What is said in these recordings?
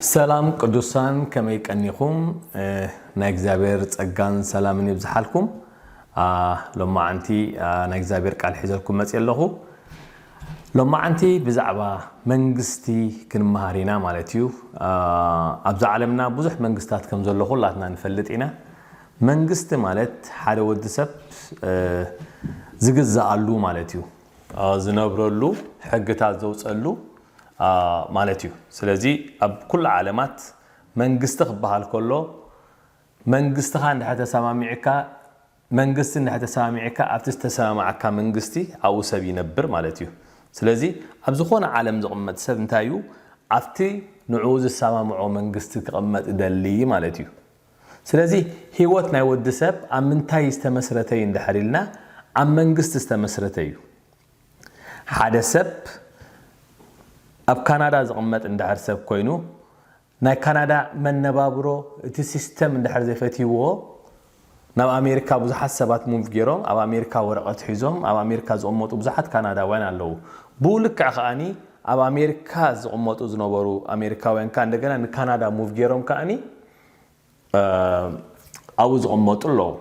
ሰላም ቅዱሳን፣ ከመይ ቀኒኹም? እ፣ ናይ እግዚኣብሔር ጸጋን ሰላምን ይብዝሓልኩም። አ፣ ሎማዓንቲ፣ አ፣ ናይ እግዚኣብሔር ቃል ሒዘልኩም መጽየ ኣለኹ። ሎማዓንቲ ብዛዕባ መንግስቲ ክንመሃር ኢና ማለት እዩ። አ፣ ኣብዛ ዓለምና ብዙሕ መንግስታት ከም ዘሎ ኩላትና ንፈልጥ ኢና። መንግስቲ ማለት ሓደ ወዲ ሰብ፣ እ፣ ዝግዛኣሉ ማለት እዩ። አ፣ ዝነብረሉ፣ ሕግታት ዘውፀሉ፣ አ፣ ማለት እዩ። ስለዚ ኣብ ኩሉ ዓለማት መንግስቲ ክበሃል ከሎ፣ መንግስትኻ እንድሕር ተሰማሚዕካ፣ መንግስቲ እንድሕር ተሰማሚዕካ፣ ኣብቲ ዝተሰማማዓካ መንግስቲ ኣብኡ ሰብ ይነብር ማለት እዩ። ስለዚ ኣብ ዝኾነ ዓለም ዝቕመጥ ሰብ እንታይ እዩ? ኣብቲ ንዕኡ ዝሰማምዖ መንግስቲ ክቕመጥ ይደሊ ማለት እዩ። ስለዚ ህይወት ናይ ወዲ ሰብ ኣብ ምንታይ ዝተመስረተ እዩ እንድሕር ኢልና፣ ኣብ መንግስቲ ዝተመስረተ እዩ። ሓደ ሰብ ኣብ ካናዳ ዝቕመጥ እንድሕር ሰብ ኮይኑ፣ ናይ ካናዳ መነባብሮ እቲ ሲስተም እንድሕር ዘይፈትይዎ፣ ናብ ኣሜሪካ ብዙሓት ሰባት ሙቭ ገይሮም፣ ኣብ ኣሜሪካ ወረቐት ሒዞም ኣብ ኣሜሪካ ዝቕመጡ ብዙሓት ካናዳውያን ኣለዉ። ብኡ ልክዕ ከኣኒ ኣብ ኣሜሪካ ዝቕመጡ ዝነበሩ ኣሜሪካውያን ከኣ እንደገና ንካናዳ ሙቭ ገይሮም ከኣኒ፣ እ፣ ኣብኡ ዝቕመጡ ኣለዉ።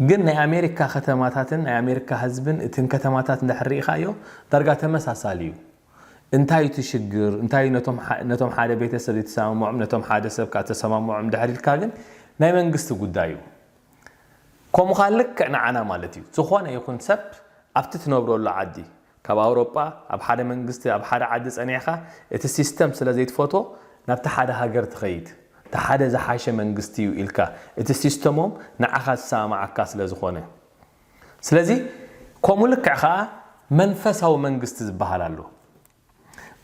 ግን ናይ ኣሜሪካ ከተማታትን ናይ ኣሜሪካ ህዝብን እትን ከተማታት እንድሕር ርኢኻዮ፣ ዳርጋ ተመሳሳሊ እዩ። እንታይ እቲ ሽግር? እንታይ ነቶም ሓ-፣ ነቶም ሓደ ቤተሰብ ዘይተሰማምዖም፣ ነቶም ሓደ ሰብ ከኣ ተሰማምዖም እንድሕር ኢልካ ግን ናይ መንግስቲ ጉዳይ እዩ። ከምኡ ከኣ ልክዕ ንዓና ማለት እዩ። ዝኾነ ይኹን ሰብ ኣብቲ ትነብረሉ ዓዲ፣ ካብ ኣውሮጳ ኣብ ሓደ መንግስቲ፣ ኣብ ሓደ ዓዲ ጸኒሕካ፣ እቲ ሲስተም ስለ ዘይትፈትዎ፣ ናብቲ ሓደ ሃገር ትኸይድ። እቲ ሓደ ዝሓሸ መንግስቲ እዩ ኢልካ፣ እቲ ሲስተሞም ንዓኻ ዝሰማማዓካ ስለ ዝኾነ። ስለዚ፣ ከምኡ ልክዕ ከኣ መንፈሳዊ መንግስቲ ዝበሃል ኣሎ።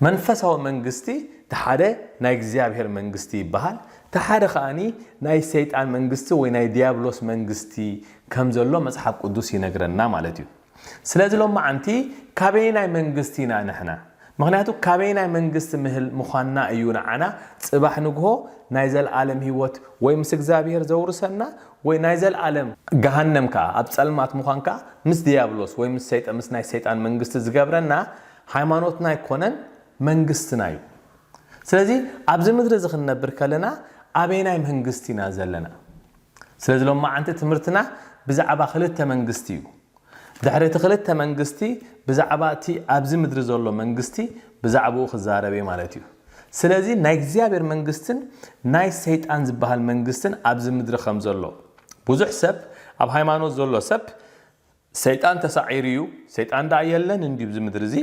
መንፈሳዊ መንግስቲ፣ እቲ ሓደ ናይ እግዚኣብሔር መንግስቲ ይበሃል፣ እቲ ሓደ ከኣኒ ናይ ሰይጣን መንግስቲ ወይ ናይ ዲያብሎስ መንግስቲ ከም ዘሎ መጽሓፍ ቅዱስ ይነግረና ማለት እዩ። ስለዚ ሎማዓንቲ ካበየናይ መንግስቲ ኢና ንሕና? ምኽንያቱ ካበየናይ መንግስቲ ምህል-፣ ምዃንና እዩ ንዓና ጽባሕ ንግሆ ናይ ዘልኣለም ህይወት ወይ ምስ እግዚኣብሔር ዘውርሰና ወይ ናይ ዘልኣለም ገሃነም ከኣ ኣብ ጸልማት ምዃን ከኣ ምስ ዲያብሎስ ወይ ምስ ሰይጣ-፣ ምስ ናይ ሰይጣን መንግስቲ ዝገብረና ሃይማኖትና ኣይኮነን፣ መንግስትና እዩ። ስለዚ ኣብዚ ምድሪ እዚ ክንነብር ከለና ኣበየናይ መንግስቲ ኢና ዘለና? ስለዚ ሎማዓንቲ ትምህርትና ብዛዕባ ክልተ መንግስቲ እዩ። ድሕሪ እቲ ክልተ መንግስቲ ብዛዕባ እቲ ኣብዚ ምድሪ ዘሎ መንግስቲ ብዛዕባኡ ክዛረብ እየ ማለት እዩ። ስለዚ ናይ እግዚኣብሔር መንግስትን ናይ ሰይጣን ዝበሃል መንግስትን ኣብዚ ምድሪ ከም ዘሎ ብዙሕ ሰብ፣ ኣብ ሃይማኖት ዘሎ ሰብ ሰይጣን ተሳዒሩ እዩ፣ ሰይጣን ደኣ የለን እንድዩ ኣብዚ ምድሪ እዚ፣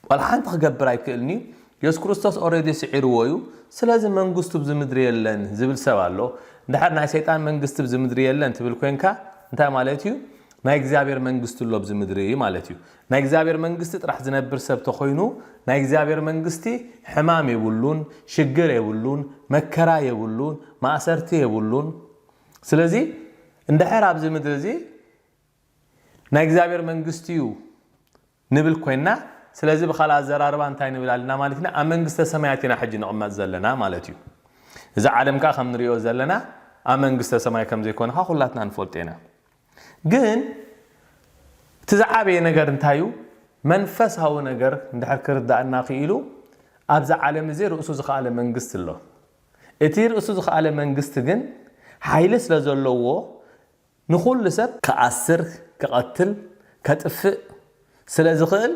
ዋላ ሓንቲ ክገብር ኣይክእልን እዩ፣ የሱስ ክርስቶስ ኦረዲ ስዒርዎ እዩ፣ ስለዚ መንግስቱ ኣብዚ ምድሪ የለን ዝብል ሰብ ኣሎ። እንድሕር ናይ ሰይጣን መንግስቲ ኣብዚ ምድሪ የለን ትብል ኮይንካ እንታይ ማለት እዩ? ናይ እግዚኣብሔር መንግስቲ ኣሎ ኣብዚ ምድሪ ማለት እዩ። ናይ እግዚኣብሔር መንግስቲ ጥራሕ ዝነብር ሰብ ተኾይኑ ናይ እግዚኣብሔር መንግስቲ ሕማም የብሉን፣ ሽግር የብሉን፣ መከራ የብሉን፣ ማእሰርቲ የብሉን። ስለዚ እንድሕር ኣብዚ ምድሪ እዚ ናይ እግዚኣብሔር መንግስቲ እዩ ንብል ኮይንና፣ ስለዚ ብኻልእ ኣዘራርባ እንታይ ንብል ኣለና ማለት ኢና? ኣብ መንግስተ ሰማያት ኢና ሕጂ ንቕመጥ ዘለና ማለት እዩ። እዚ ዓለም ከኣ ከም ንሪኦ ዘለና ኣብ መንግስተ ሰማይ ከም ዘይኮነ ከኣ ኩላትና ንፈልጦ ኢና። ግን እቲ ዝዓበየ ነገር እንታይ እዩ? መንፈሳዊ ነገር እንድሕር ክርዳእና ክኢሉ ኣብዚ ዓለም እዚ ርእሱ ዝኸኣለ መንግስቲ ኣሎ። እቲ ርእሱ ዝኸኣለ መንግስቲ ግን ሓይሊ ስለ ዘለዎ ንኹሉ ሰብ ክኣስር፣ ክቐትል፣ ከጥፍእ ስለ ዝኽእል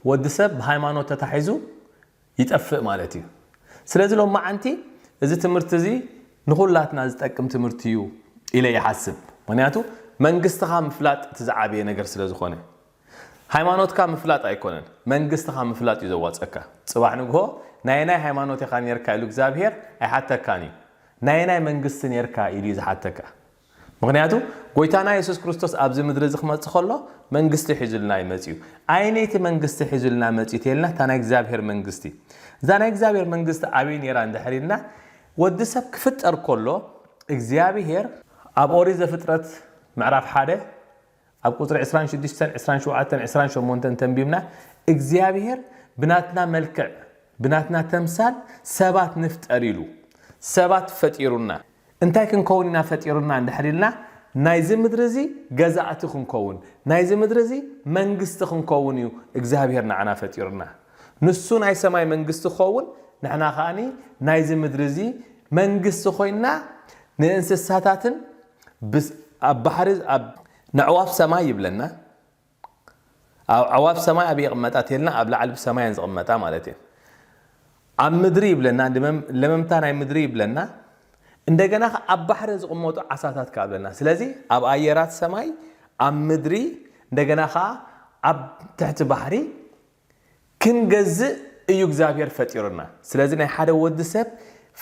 ወዲ ሰብ ብሃይማኖት ተታሒዙ ይጠፍእ ማለት እዩ። ስለዚ ሎማዓንቲ እዚ ትምህርቲ እዚ ንኹላትና ዝጠቅም ትምህርቲ እዩ ኢለ ይሓስብ። ምኽንያቱ መንግስትኻ ምፍላጥ እቲ ዝዓበየ ነገር ስለ ዝኾነ። ሃይማኖትካ ምፍላጥ ኣይኮነን፣ መንግስትኻ ምፍላጥ እዩ ዘዋጸካ። ጽባሕ ንግሆ ናየናይ ሃይማኖት ኢኻ ኔርካ ኢሉ እግዚኣብሔር ኣይሓተካን እዩ። ናየናይ መንግስቲ ኔርካ ኢሉ እዩ ዝሓተካ። ምኽንያቱ ጎይታና የሱስ ክርስቶስ ኣብዚ ምድሪ እዚ ክመጽእ ከሎ መንግስቲ ሒዙልና እዩ መጺኡ። ኣየነይቲ መንግስቲ ሒዙልና መጺኡ ተልና? እታ ናይ እግዚኣብሔር መንግስቲ። እዛ ናይ እግዚኣብሔር መንግስቲ ኣበይ ኔራ እንድሕር ኢልና፣ ወዲ ሰብ ክፍጠር ከሎ እግዚኣብሔር ኣብ ኦሪት ዘፍጥረት ምዕራፍ ሓደ ኣብ ቁጽሪ ዕስራን ሽዱሽተን፣ ዕስራን ሸውዓተን፣ ዕስራን ሸሞንተን ተንቢብና፣ እግዚኣብሔር ብናትና መልክዕ፣ ብናትና ተምሳል ሰባት ንፍጠር ኢሉ ሰባት ፈጢሩና። እንታይ ክንከውን ኢና ፈጢሩና እንድሕር ኢልና፣ ናይዚ ምድሪ እዚ ገዛእቲ ክንከውን፣ ናይዚ ምድሪ እዚ መንግስቲ ክንከውን እዩ እግዚኣብሔር ንዓና ፈጢሩና። ንሱ ናይ ሰማይ መንግስቲ ክኸውን፣ ንሕና ከኣኒ ናይዚ ምድሪ እዚ መንግስቲ ኮይና ንእንስሳታትን ብስ- ኣብ ባሕሪ ኣብ ነዕዋፍ ሰማይ ይብለና። ኣብ ኣዕዋፍ ሰማይ ኣብ ይቕመጣ ተልና ኣብ ላዕሊ ብሰማይ እየን ዝቕመጣ ማለት እዩ። ኣብ ምድሪ ይብለና፣ ለመምታ ናይ ምድሪ ይብለና። እንደገና ኣብ ባሕሪ ዝቕመጡ ዓሳታት ከኣ ብለና። ስለዚ ኣብ ኣየራት ሰማይ፣ ኣብ ምድሪ፣ እንደገና ከኣ ኣብ ትሕቲ ባሕሪ ክንገዝእ እዩ እግዚኣብሔር ፈጢሩና። ስለዚ ናይ ሓደ ወዲ ሰብ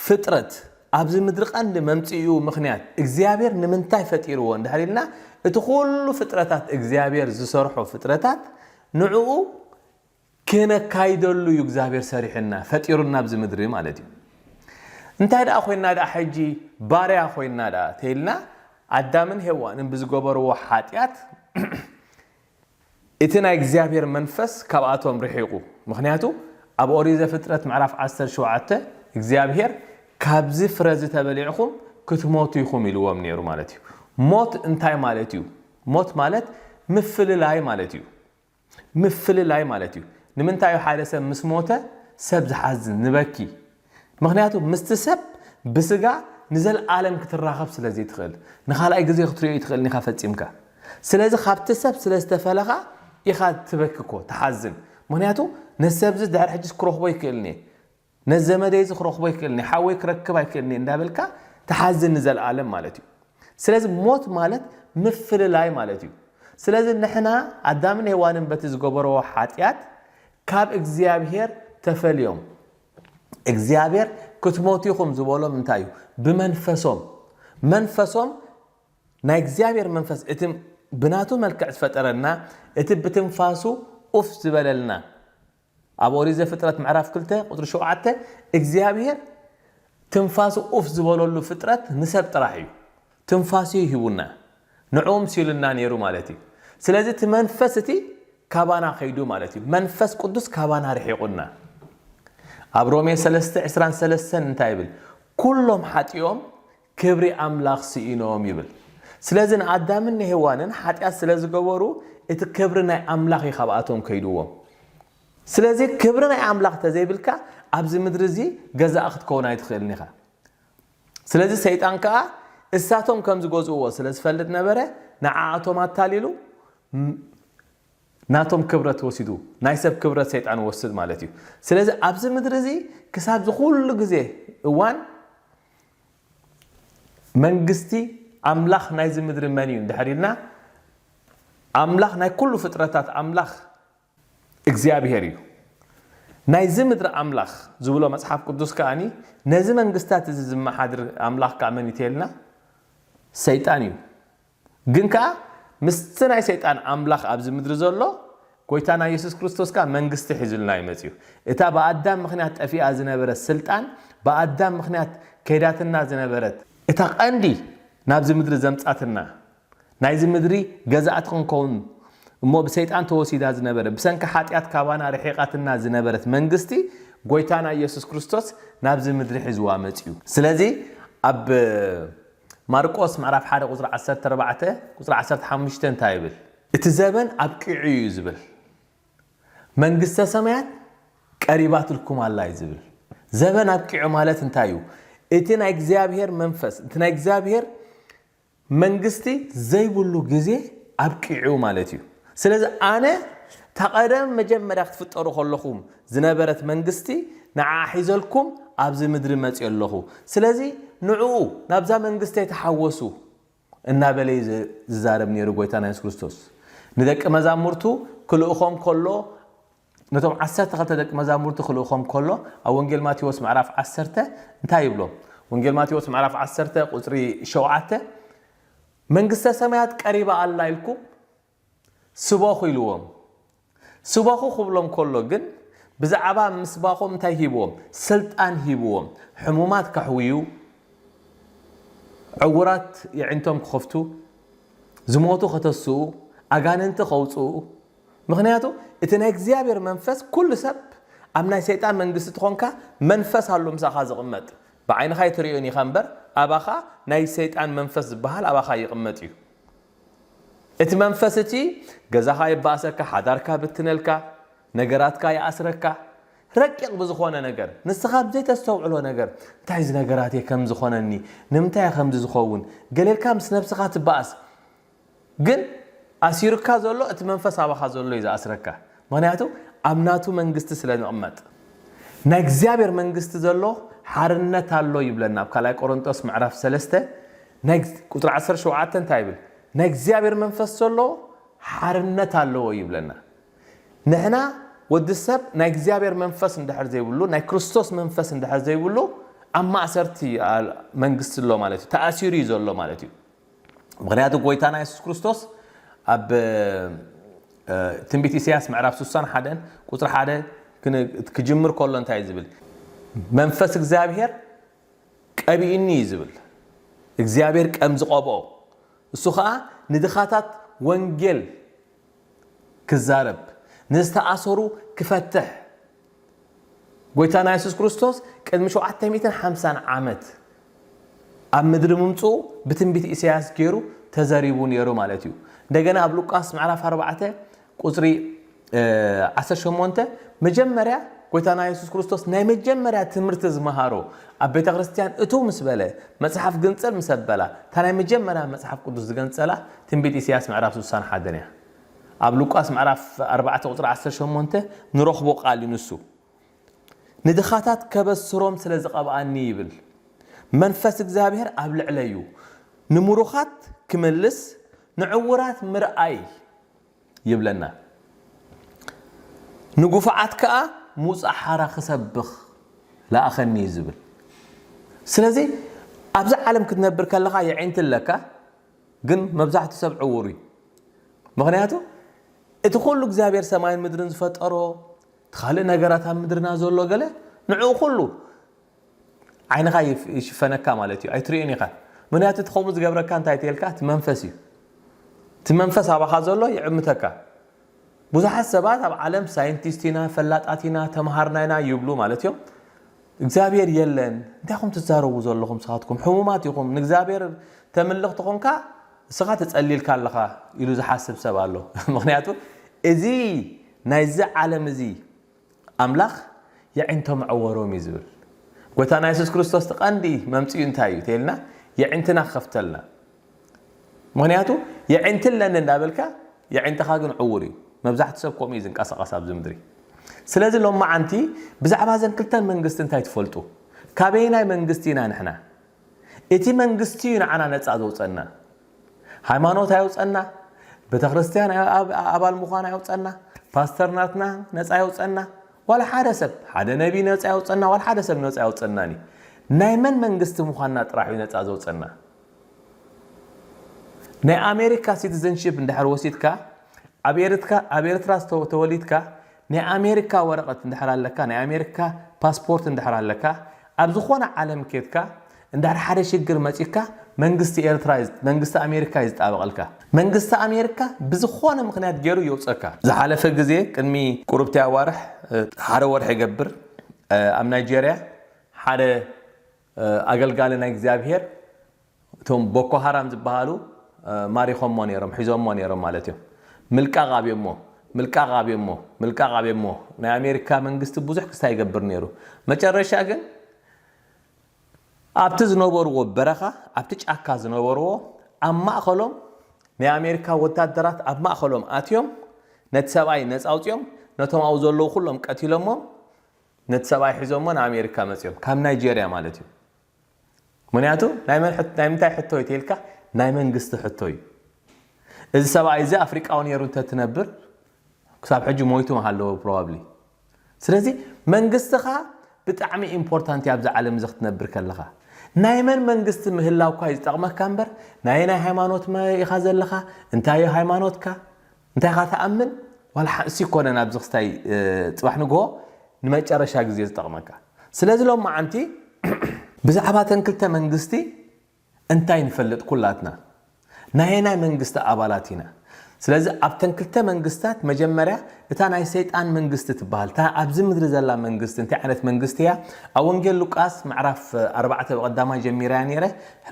ፍጥረት ኣብዚ ምድሪ ቀንዲ መምፅኡ ምክንያት እግዚኣብሔር ንምንታይ ፈጢርዎ እንድሕር ኢልና፣ እቲ ኩሉ ፍጥረታት እግዚኣብሔር ዝሰርሖ ፍጥረታት ንዕኡ ክነካይደሉ እዩ እግዚኣብሔር ሰሪሕና ፈጢሩና ኣብዚ ምድሪ ማለት እዩ። እንታይ ደኣ ኮይና ደኣ ሕጂ ባርያ ኮይና ደኣ ተይልና ኣዳምን ሄዋንን ብዝገበርዎ ሓጢኣት እቲ ናይ እግዚኣብሔር መንፈስ ካብኣቶም ርሒቑ። ምክንያቱ ኣብ ኦሪት ዘፍጥረት ምዕራፍ ዓሰርተ ሸውዓተ እግዚኣብሔር ካብዚ ፍረ እዚ ተበሊዕኹም ክትሞቱ ኢኹም ኢልዎም ነይሩ ማለት እዩ። ሞት እንታይ ማለት እዩ? ሞት ማለት ምፍልላይ ማለት እዩ። ምፍልላይ ማለት እዩ። ንምንታይ እዩ ሓደ ሰብ ምስ ሞተ ሰብ ዝሓዝን ዝበኪ? ምክንያቱ ምስቲ ሰብ ብስጋ ንዘለኣለም ክትራኸብ ስለ ዘይትኽእል፣ ንኻልኣይ ግዜ ክትሪኦ ይትኽእልን ኢኻ ፈጺምካ። ስለዚ ካብቲ ሰብ ስለ ዝተፈለኻ ኢኻ ትበኪ እኮ ትሓዝን። ምክንያቱ ነዚ ሰብ እዚ ድሕሪ ሕጂስ ክረኽቦ ይክእልን እየ፣ ነዚ ዘመደይ እዚ ክረኽቦ ይክእልን እየ፣ ሓወይ ክረክብ ኣይክእልን እየ እንዳበልካ ትሓዝን ንዘለኣለም ማለት እዩ። ስለዚ ሞት ማለት ምፍልላይ ማለት እዩ። ስለዚ ንሕና ኣዳምን ሄዋንን በቲ ዝገበርዎ ሓጢኣት ካብ እግዚኣብሔር ተፈልዮም። እግዚኣብሔር ክትሞቱ ኢኹም ዝበሎም እንታይ እዩ? ብመንፈሶም። መንፈሶም ናይ እግዚኣብሔር መንፈስ እቲ ብናቱ መልክዕ ዝፈጠረና እቲ ብትንፋሱ ኡፍ ዝበለልና ኣብ ኦሪት ዘፍጥረት ምዕራፍ ክልተ ቁፅሪ ሸውዓተ እግዚኣብሔር ትንፋሱ ኡፍ ዝበለሉ ፍጥረት ንሰብ ጥራሕ እዩ። ትንፋሱ እዩ ሂቡና፣ ንዕኡ ምሲሉና ነይሩ ማለት እዩ። ስለዚ እቲ መንፈስ እቲ ካባና ከይዱ ማለት እዩ። መንፈስ ቅዱስ ካባና ርሒቑና። ኣብ ሮሜ ሰለስተ ዕስራን ሰለስተን እንታይ ይብል? ኩሎም ሓጢኦም ክብሪ ኣምላኽ ስኢኖም ይብል። ስለዚ ንኣዳምን ንሄዋንን ሓጢኣት ስለ ዝገበሩ እቲ ክብሪ ናይ ኣምላኽ እዩ ካብኣቶም ከይድዎም። ስለዚ ክብሪ ናይ ኣምላኽ ተዘይብልካ ኣብዚ ምድሪ እዚ ገዛእ ክትከውን ኣይትኽእልን ኢኻ። ስለዚ ሰይጣን ከኣ እሳቶም ከም ዝገዝእዎ ስለ ዝፈልጥ ነበረ፣ ንዓኣቶም ኣታሊሉ ም- ናቶም ክብረት ወሲዱ፣ ናይ ሰብ ክብረት ሰይጣን ወስድ ማለት እዩ። ስለዚ ኣብዚ ምድሪ እዚ ክሳብ ዝኩሉ ግዜ እዋን መንግስቲ ኣምላኽ ናይዚ ምድሪ መን እዩ እንድሕር ኢልና፣ ኣምላኽ ናይ ኩሉ ፍጥረታት ኣምላኽ እግዚኣብሔር እዩ። ናይዚ ምድሪ ኣምላኽ ዝብሎ መጽሓፍ ቅዱስ ከኣኒ ነዚ መንግስታት እዚ ዝመሓድር ኣምላኽ ከኣ መን እዩ ተልና? ሰይጣን እዩ። ግን ከኣ ምስቲ ናይ ሰይጣን ኣምላኽ ኣብዚ ምድሪ ዘሎ ጎይታና የሱስ ክርስቶስ ከኣ መንግስቲ ሒዙልና እዩ መጺኡ። እታ ብኣዳም ምኽንያት ጠፊኣ ዝነበረት ስልጣን፣ ብኣዳም ምኽንያት ከይዳትና ዝነበረት እታ ቀንዲ ናብዚ ምድሪ ዘምጻትና ናይዚ ምድሪ ገዛእቲ ክንከውን እሞ ብሰይጣን ተወሲዳ ዝነበረ ብሰንኪ ሓጢኣት ካባና ርሒቓትና ዝነበረት መንግስቲ ጎይታና ኢየሱስ ክርስቶስ ናብዚ ምድሪ ሒዝዋ መጺኡ። ስለዚ ኣብ ማርቆስ ምዕራፍ ሓደ ቁፅሪ ዓሰርተ ኣርባዕተ ቁፅሪ ዓሰርተ ሓሙሽተ እንታይ ይብል? እቲ ዘበን ኣብቂዑ እዩ ዝብል። መንግስተ ሰማያት ቀሪባትልኩም ኣላ እዩ ዝብል። ዘበን ኣብቂዑ ማለት እንታይ እዩ? እቲ ናይ እግዚኣብሔር መንፈስ፣ እቲ ናይ እግዚኣብሔር መንግስቲ ዘይብሉ ግዜ ኣብቂዑ ማለት እዩ። ስለዚ ኣነ እታ ቀደም መጀመርያ ክትፍጠሩ ከለኹም ዝነበረት መንግስቲ ንዓ ሒዘልኩም ኣብዚ ምድሪ መፅእ ኣለኹ። ስለዚ ንዕኡ ናብዛ መንግስተይ ተሓወሱ እናበለ እዩ ዝ- ዝዛረብ ነይሩ ጎይታና የሱስ ክርስቶስ። ንደቂ መዛሙርቱ ክልእኾም ከሎ ነቶም ዓሰርተ ክልተ ደቂ መዛሙርቲ ክልእኾም ከሎ ኣብ ወንጌል ማቴዎስ ምዕራፍ ዓሰርተ እንታይ ይብሎም? ወንጌል ማቴዎስ ምዕራፍ ዓሰርተ ቁፅሪ ሸውዓተ መንግስተ ሰማያት ቀሪባ ኣላ ኢልኩም ስበኹ ኢልዎም። ስበኹ ክብሎም ከሎ ግን ብዛዕባ ምስባኾም እንታይ ሂብዎም? ስልጣን ሂብዎም። ሕሙማት ከሕውዩ፣ ዕውራት የዒንቶም ክኸፍቱ፣ ዝሞቱ ከተስኡ፣ ኣጋንንቲ ከውፅኡ። ምኽንያቱ እቲ ናይ እግዚኣብሔር መንፈስ ኩሉ ሰብ ኣብ ናይ ሰይጣን መንግስቲ ትኾንካ መንፈስ ኣሎ ምሳኻ ዝቕመጥ። ብዓይንኻ ኣይትርእዮን ኢኻ እምበር ኣባኻ ናይ ሰይጣን መንፈስ ዝበሃል ኣባኻ ይቕመጥ እዩ። እቲ መንፈስ እቲ ገዛኻ የባእሰካ፣ ሓዳርካ ብትነልካ፣ ነገራትካ ይኣስረካ፣ ረቂቕ ብዝኾነ ነገር፣ ንስኻ ብዘይተስተውዕሎ ነገር፣ እንታይ እዚ ነገራት እየ ከም ዝኾነኒ፣ ንምንታይ እየ ከምዚ ዝኸውን፣ ገሌልካ ምስ ነብስኻ ትበኣስ። ግን ኣሲሩካ ዘሎ እቲ መንፈስ ኣባኻ ዘሎ እዩ ዝኣስረካ። ምኽንያቱ ኣብ ናቱ መንግስቲ ስለ ንቕመጥ። ናይ እግዚኣብሔር መንግስቲ ዘሎ ሓርነት ኣሎ ይብለና ኣብ ካልኣይ ቆሮንጦስ ምዕራፍ ሰለስተ ናይ ቁፅሪ ዓሰርተ ሸውዓተ እንታይ ይብል? ናይ እግዚኣብሔር መንፈስ ዘሎ ሓርነት ኣለዎ ይብለና። ንሕና ወዲ ሰብ ናይ እግዚኣብሔር መንፈስ እንድሕር ዘይብሉ፣ ናይ ክርስቶስ መንፈስ እንድሕር ዘይብሉ፣ ኣብ ማእሰርቲ መንግስቲ ኣሎ ማለት እዩ፣ ተኣሲሩ እዩ ዘሎ ማለት እዩ። ምኽንያቱ ጎይታና የሱስ ክርስቶስ ኣብ ትንቢት ኢሳያስ ምዕራፍ ስሳን ሓደን ቁፅሪ ሓደ ክጅምር ከሎ እንታይ ዝብል? መንፈስ እግዚኣብሔር ቀቢእኒ እዩ ዝብል። እግዚኣብሔር ከም ዝቐብኦ፣ እሱ ኸዓ ንድኻታት ወንጌል ክዛረብ፣ ንዝተኣሰሩ ክፈትሕ። ጎይታና የሱስ ክርስቶስ ቅድሚ ሸውዓተ ሚእትን ሓምሳን ዓመት ኣብ ምድሪ ምምፅኡ ብትንቢት ኢሳያስ ገይሩ ተዘሪቡ ነይሩ ማለት እዩ። እንደገና ኣብ ሉቃስ ምዕራፍ ኣርባዕተ ቁፅሪ ዓሰርተ ሸሞንተ፣ መጀመርያ ጎይታና የሱስ ክርስቶስ ናይ መጀመርያ ትምህርቲ ዝመሃሮ ኣብ ቤተ ክርስቲያን እቱ ምስ በለ፣ መጽሓፍ ግንጸል ምስ ኣበላ፣ እታ ናይ መጀመርያ መጽሓፍ ቅዱስ ዝገንጸላ ትንቢት ኢሳያስ ምዕራፍ ስሳን ሓደን እያ። ኣብ ሉቃስ ምዕራፍ ኣርባዕተ ቁፅሪ ዓሰርተ ሸሞንተ ንረኽቦ ቃል እዩ ንሱ። ንድኻታት ከበስሮም ስለ ዝቐብኣኒ ይብል። መንፈስ እግዚኣብሔር ኣብ ልዕለይ እዩ። ንምሩኻት ክምልስ፣ ንዕውራት ምርኣይ ይብለና። ንጉፉዓት ከኣ ምውፃእ ሓራ ክሰብኽ ለኣኸኒ እዩ ዝብል። ስለዚ ኣብዚ ዓለም ክትነብር ከለኻ የዒንቲ ኣለካ፣ ግን መብዛሕትኡ ሰብ ዕውር እዩ። ምኽንያቱ እቲ ኩሉ እግዚኣብሔር ሰማይን ምድርን ዝፈጠሮ፣ እቲ ካልእ ነገራት ኣብ ምድርና ዘሎ ገለ ንዕኡ ኩሉ ዓይንኻ ይፍ- ይሽፈነካ ማለት እዩ፣ ኣይትርእዮን ኢኻ። ምኽንያቱ እቲ ከምኡ ዝገብረካ እንታይ ተልካ? እቲ መንፈስ እዩ። እቲ መንፈስ ኣባኻ ዘሎ ይዕምተካ። ብዙሓት ሰባት ኣብ ዓለም ሳይንቲስት ኢና፣ ፈላጣት ኢና፣ ተምሃርና ኢና ይብሉ ማለት እዮም። እግዚኣብሔር የለን። እንታይ ኹም ትዛረቡ ዘለኹም? ንስኻትኩም ሕሙማት ኢኹም። ንእግዚኣብሔር ተምልኽ ተኾንካ፣ እስኻ ተጸሊልካ ኣለኻ ኢሉ ዝሓስብ ሰብ ኣሎ። ምኽንያቱ እዚ ናይዚ ዓለም እዚ ኣምላኽ የዒንቶም ዕወሮም እዩ ዝብል። ጎይታና የሱስ ክርስቶስ እቲ ቀንዲ መምጽኡ እንታይ እዩ ተልና? የዒንትና ክኸፍተልና። ምኽንያቱ የዒንቲ ኣለኒ እንዳበልካ የዒንትኻ ግን ዕውር እዩ። መብዛሕትኡ ሰብ ከምኡ እዩ ዝንቀሳቐስ ኣብዚ ምድሪ። ስለዚ ሎማዓንቲ ብዛዕባ እዘን ክልተን መንግስቲ እንታይ ትፈልጡ? ካበየናይ መንግስቲ ኢና ንሕና? እቲ መንግስቲ እዩ ንዓና ነፃ ዘውፀና። ሃይማኖት ኣየውፀና፣ ቤተክርስትያን ኣብ- ኣባል ምዃን ኣየውፀና፣ ፓስተር ናትና ነፃ የውፀና፣ ዋላ ሓደ ሰብ፣ ሓደ ነቢ ነፃ የውፀና፣ ዋላ ሓደ ሰብ ነፃ የውፀናን እዩ። ናይ መን መንግስቲ ምዃንና ጥራሕ እዩ ነፃ ዘውፀና። ናይ ኣሜሪካ ሲቲዘንሺፕ እንድሕር ወሲድካ፣ ኣብ ኤርትካ ኣብ ኤርትራ ዝተወ- ተወሊድካ፣ ናይ ኣሜሪካ ወረቐት እንድሕር ኣለካ፣ ናይ ኣሜሪካ ፓስፖርት እንድሕር ኣለካ፣ ኣብ ዝኾነ ዓለም ኬድካ እንድሕር ሓደ ሽግር መጺካ፣ መንግስቲ ኤርትራ እዩ- መንግስቲ ኣሜሪካ እዩ ዝጣበቐልካ። መንግስቲ ኣሜሪካ ብዝኾነ ምኽንያት ገይሩ የውፀካ። ዝሓለፈ ግዜ ቅድሚ ቁርብቲ ኣዋርሕ፣ እ፣ ሓደ ወርሒ ይገብር፣ እ፣ ኣብ ናይጄርያ ሓደ፣ እ፣ ኣገልጋሊ ናይ እግዚኣብሔር እቶም ቦኮ ሃራም ዝበሃሉ፣ እ፣ ማሪኾሞ ነይሮም፣ ሒዞሞ ነይሮም ማለት እዮም። ምልቃቕ ኣብዮሞ፣ ምልቃቕ ኣብዮሞ፣ ምልቃቕ ኣብዮሞ። ናይ ኣሜሪካ መንግስቲ ብዙሕ ክስታይ ይገብር ነይሩ። መጨረሻ ግን ኣብቲ ዝነበርዎ በረኻ፣ ኣብቲ ጫካ ዝነበርዎ፣ ኣብ ማእኸሎም ናይ ኣሜሪካ ወታደራት ኣብ ማእኸሎም ኣትዮም ነቲ ሰብኣይ ነፃ ኣውፅኦም፣ ነቶም ኣብኡ ዘለዉ ኩሎም ቀቲሎሞም፣ ነቲ ሰብኣይ ሒዞሞ ንኣሜሪካ መፅዮም፣ ካብ ናይጄርያ ማለት እዩ። ምክንያቱ ናይ መን ሕት- ናይ ምንታይ ሕቶ እዩ ተልካ? ናይ መንግስቲ ሕቶ እዩ። እዚ ሰብኣይ እዚ ኣፍሪቃዊ ነይሩ እንተትነብር ክሳብ ሕጂ ሞይቱ ምሃለዎ ፕሮባብሊ። ስለዚ መንግስትኻ ብጣዕሚ ኢምፖርታንት እዩ ኣብዚ ዓለም እዚ ክትነብር ከለኻ። ናይ መን መንግስቲ ምህላውኳ እዩ ዝጠቕመካ እምበር ናይ ናይ ሃይማኖት መ- ኢኻ ዘለኻ? እንታይ እዩ ሃይማኖትካ? እንታይ ኢኻ ትኣምን? ዋላ ሓንሲ ይኮነን ኣብዚ ክስታይ፣ እ፣ ጽባሕ ንግሆ ንመጨረሻ ግዜ ዝጠቕመካ። ስለዚ ሎም መዓንቲ ብዛዕባ ተን ክልተ መንግስቲ እንታይ ንፈልጥ ኩላትና? ናይ ናይ መንግስቲ ኣባላት ኢና። ስለዚ ኣብተን ክልተ መንግስታት መጀመርያ እታ ናይ ሰይጣን መንግስቲ ትበሃል፣ እታ ኣብዚ ምድሪ ዘላ መንግስቲ እንታይ ዓይነት መንግስቲ እያ? ኣብ ወንጌል ሉቃስ ምዕራፍ ኣርባዕተ ብቐዳማይ ጀሚረያ ነይረ፣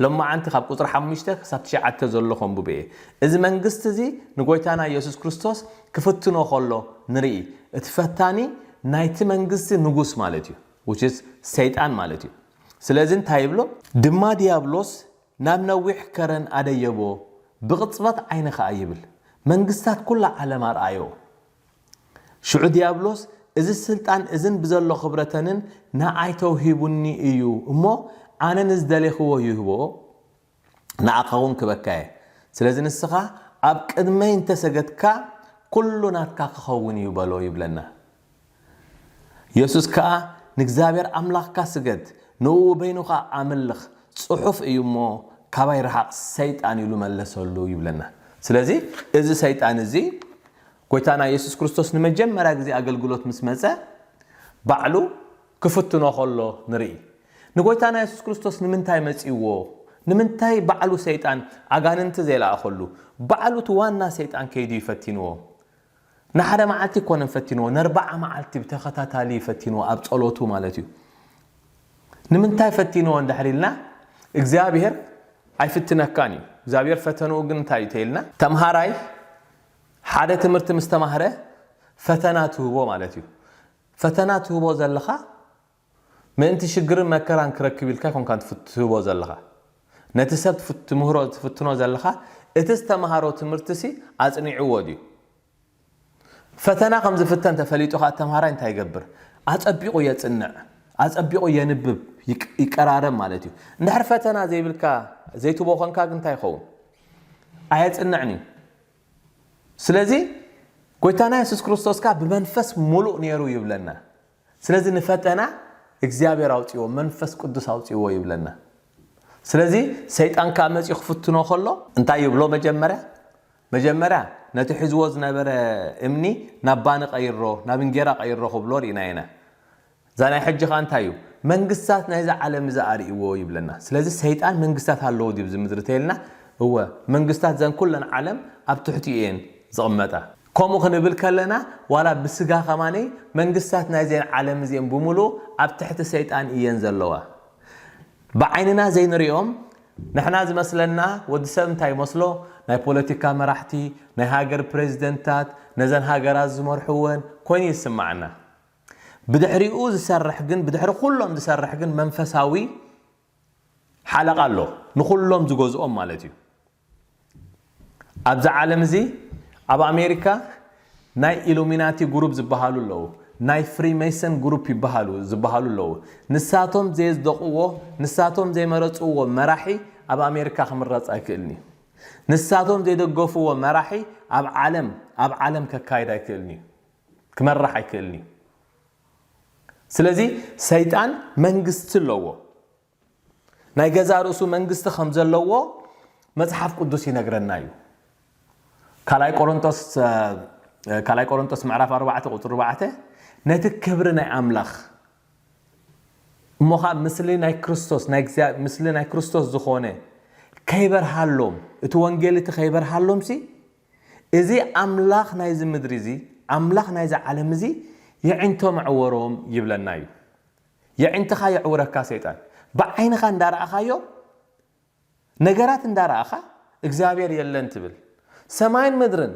ሎማዓንቲ ካብ ቁፅሪ ሓሙሽተ ክሳብ ትሽዓተ ዘሎ ከንብብ እየ። እዚ መንግስቲ እዚ ንጎይታና ኢየሱስ ክርስቶስ ክፍትኖ ከሎ ንርኢ። እቲ ፈታኒ ናይቲ መንግስቲ ንጉስ ማለት እዩ። Which is ሰይጣን ማለት እዩ። ስለዚ እንታይ ይብሎ? ድማ ዲያብሎስ ናብ ነዊሕ ከረን ኣደየቦ፣ ብቕጽበት ዓይኒ ኸኣ ይብል። መንግስታት ኩላ ዓለም ኣርኣዮ። ሽዑ ዲያብሎስ፣ እዚ ስልጣን እዝን ብዘሎ ክብረተንን ንኣይ ተውሂቡኒ እዩ እሞ፣ ኣነ ንዝደሌኽዎ ይህቦ፣ ንኣኻ እውን ክበካ እየ። ስለዚ ንስኻ ኣብ ቅድመይ እንተሰገድካ፣ ኩሉ ናትካ ክኸውን እዩ በሎ ይብለና። የሱስ ከኣ፣ ንእግዚኣብሔር ኣምላኽካ ስገድ፣ ንእኡ በይኑ ኸኣ ኣምልኽ፣ ጽሑፍ እዩ እሞ፣ ካባይ ርሓቕ ሰይጣን ኢሉ መለሰሉ ይብለና። ስለዚ እዚ ሰይጣን እዚ ጎይታና የሱስ ክርስቶስ ንመጀመርያ ግዜ ኣገልግሎት ምስ መጸ፣ ባዕሉ ክፍትኖ ከሎ ንርኢ። ንጎይታና የሱስ ክርስቶስ ንምንታይ መጺዎ? ንምንታይ ባዕሉ ሰይጣን ኣጋንንቲ ዘይለኣኸሉ? ባዕሉ እቲ ዋና ሰይጣን ከይዱ ይፈቲንዎ። ንሓደ መዓልቲ ይኮነን ፈቲንዎ፣ ንኣርባዓ መዓልቲ ብተኸታታሊ ፈቲንዎ፣ ኣብ ጸሎቱ ማለት እዩ። ንምንታይ ፈቲንዎ እንድሕር ኢልና፣ እግዚኣብሔር ኣይፍትነካን እዩ። እግዚኣብሔር ፈተንኡ ግን እንታይ እዩ ተይልና? ተምሃራይ ሓደ ትምህርቲ ምስ ተማህረ ፈተና ትህቦ ማለት እዩ። ፈተና ትህቦ ዘለኻ ምእንቲ ሽግርን መከራን ክረክብ ኢልካ ኣይኮንካን ትፍት-፣ ትህቦ ዘለኻ። ነቲ ሰብ ትፍት-፣ ትምህሮ፣ ትፍትኖ ዘለኻ፣ እቲ ዝተምሃሮ ትምህርቲሲ ኣጽኒዕዎ ድዩ? ፈተና ከም ዝፍተን ተፈሊጡ ኸኣ ተምሃራይ እንታይ ይገብር? ኣጸቢቑ የጽንዕ፣ ኣጸቢቑ የንብብ፣ ይቅ-፣ ይቀራረብ ማለት እዩ። እንድሕር ፈተና ዘይብልካ፣ ዘይትቦ ኾንካ ግን እንታይ ይኸውን? ኣየጽንዕን እዩ። ስለዚ ጎይታና የሱስ ክርስቶስ ከኣ ብመንፈስ ሙሉእ ነይሩ ይብለና። ስለዚ ንፈተና እግዚኣብሔር ኣውጽዎ፣ መንፈስ ቅዱስ ኣውጽዎ ይብለና። ስለዚ ሰይጣን ከኣ መጺኡ ክፍትኖ ከሎ እንታይ ይብሎ መጀመርያ? መጀመርያ ነቲ ሒዝዎ ዝነበረ እምኒ ናብ ባኒ ቀይሮ፣ ናብ እንጌራ ቀይሮ ክብሎ ርኢና ኢና። እዛ ናይ ሕጂ ኸኣ እንታይ እዩ? መንግስታት ናይዛ ዓለም እዚ ኣርእይዎ ይብለና። ስለዚ ሰይጣን መንግስታት ኣለዎ ድዩ ኣብዚ ምድሪ ተይልና? እወ፣ መንግስታት ዘን ኩለን ዓለም ኣብ ትሕቲኡ እየን ዝቕመጣ። ከምኡ ክንብል ከለና፣ ዋላ ብስጋ ኸማነይ መንግስታት ናይዘን ዓለም እዚአን ብምሉኡ ኣብ ትሕቲ ሰይጣን እየን ዘለዋ። ብዓይንና ዘይንሪኦም፣ ንሕና ዝመስለና፣ ወዲ ሰብ እንታይ ይመስሎ? ናይ ፖለቲካ መራሕቲ፣ ናይ ሃገር ፕሬዚደንታት፣ ነዘን ሃገራት ዝመርሕወን ኮይኑ ይስማዓና። ብድሕሪኡ ዝሰርሕ ግን፣ ብድሕሪ ኩሎም ዝሰርሕ ግን መንፈሳዊ ሓለቓ ኣሎ፣ ንኹሎም ዝገዝኦም ማለት እዩ። ኣብዚ ዓለም እዚ፣ ኣብ ኣሜሪካ ናይ ኢሉሚናቲ ግሩፕ ዝበሃሉ ኣለዉ፣ ናይ ፍሪሜሰን ግሩፕ ይበሃሉ፣ ዝበሃሉ ኣለዉ። ንሳቶም ዘየጽደቕዎ፣ ንሳቶም ዘይመረጽዎ መራሒ ኣብ ኣሜሪካ ክምረጽ ኣይክእልን እዩ። ንሳቶም ዘይደገፍዎ መራሒ ኣብ ዓለም፣ ኣብ ዓለም ከካይድ ኣይክእልን እዩ፣ ክመርሕ ኣይክእልን እዩ። ስለዚ ሰይጣን መንግስቲ ኣለዎ። ናይ ገዛ ርእሱ መንግስቲ ከም ዘለዎ መጽሓፍ ቅዱስ ይነግረና እዩ። ካልኣይ ቆሮንቶስ፣ እ፣ ካልኣይ ቆሮንቶስ ምዕራፍ ኣርባዕተ ቁጽሪ ኣርባዕተ፣ ነቲ ክብሪ ናይ ኣምላኽ እሞ ኸኣ ምስሊ ናይ ክርስቶስ፣ ናይ እግዚኣብ-፣ ምስሊ ናይ ክርስቶስ ዝኾነ ከይበርሃሎም፣ እቲ ወንጌል እቲ ከይበርሃሎምሲ፣ እዚ ኣምላኽ ናይዚ ምድሪ እዚ፣ ኣምላኽ ናይዚ ዓለም እዚ የዒንቶም ኣዕወሮም ይብለና እዩ። የዒንትኻ የዕውረካ ሰይጣን። ብዓይንኻ እንዳረኣኻዮ፣ ነገራት እንዳረኣኻ እግዚኣብሔር የለን ትብል። ሰማይን ምድርን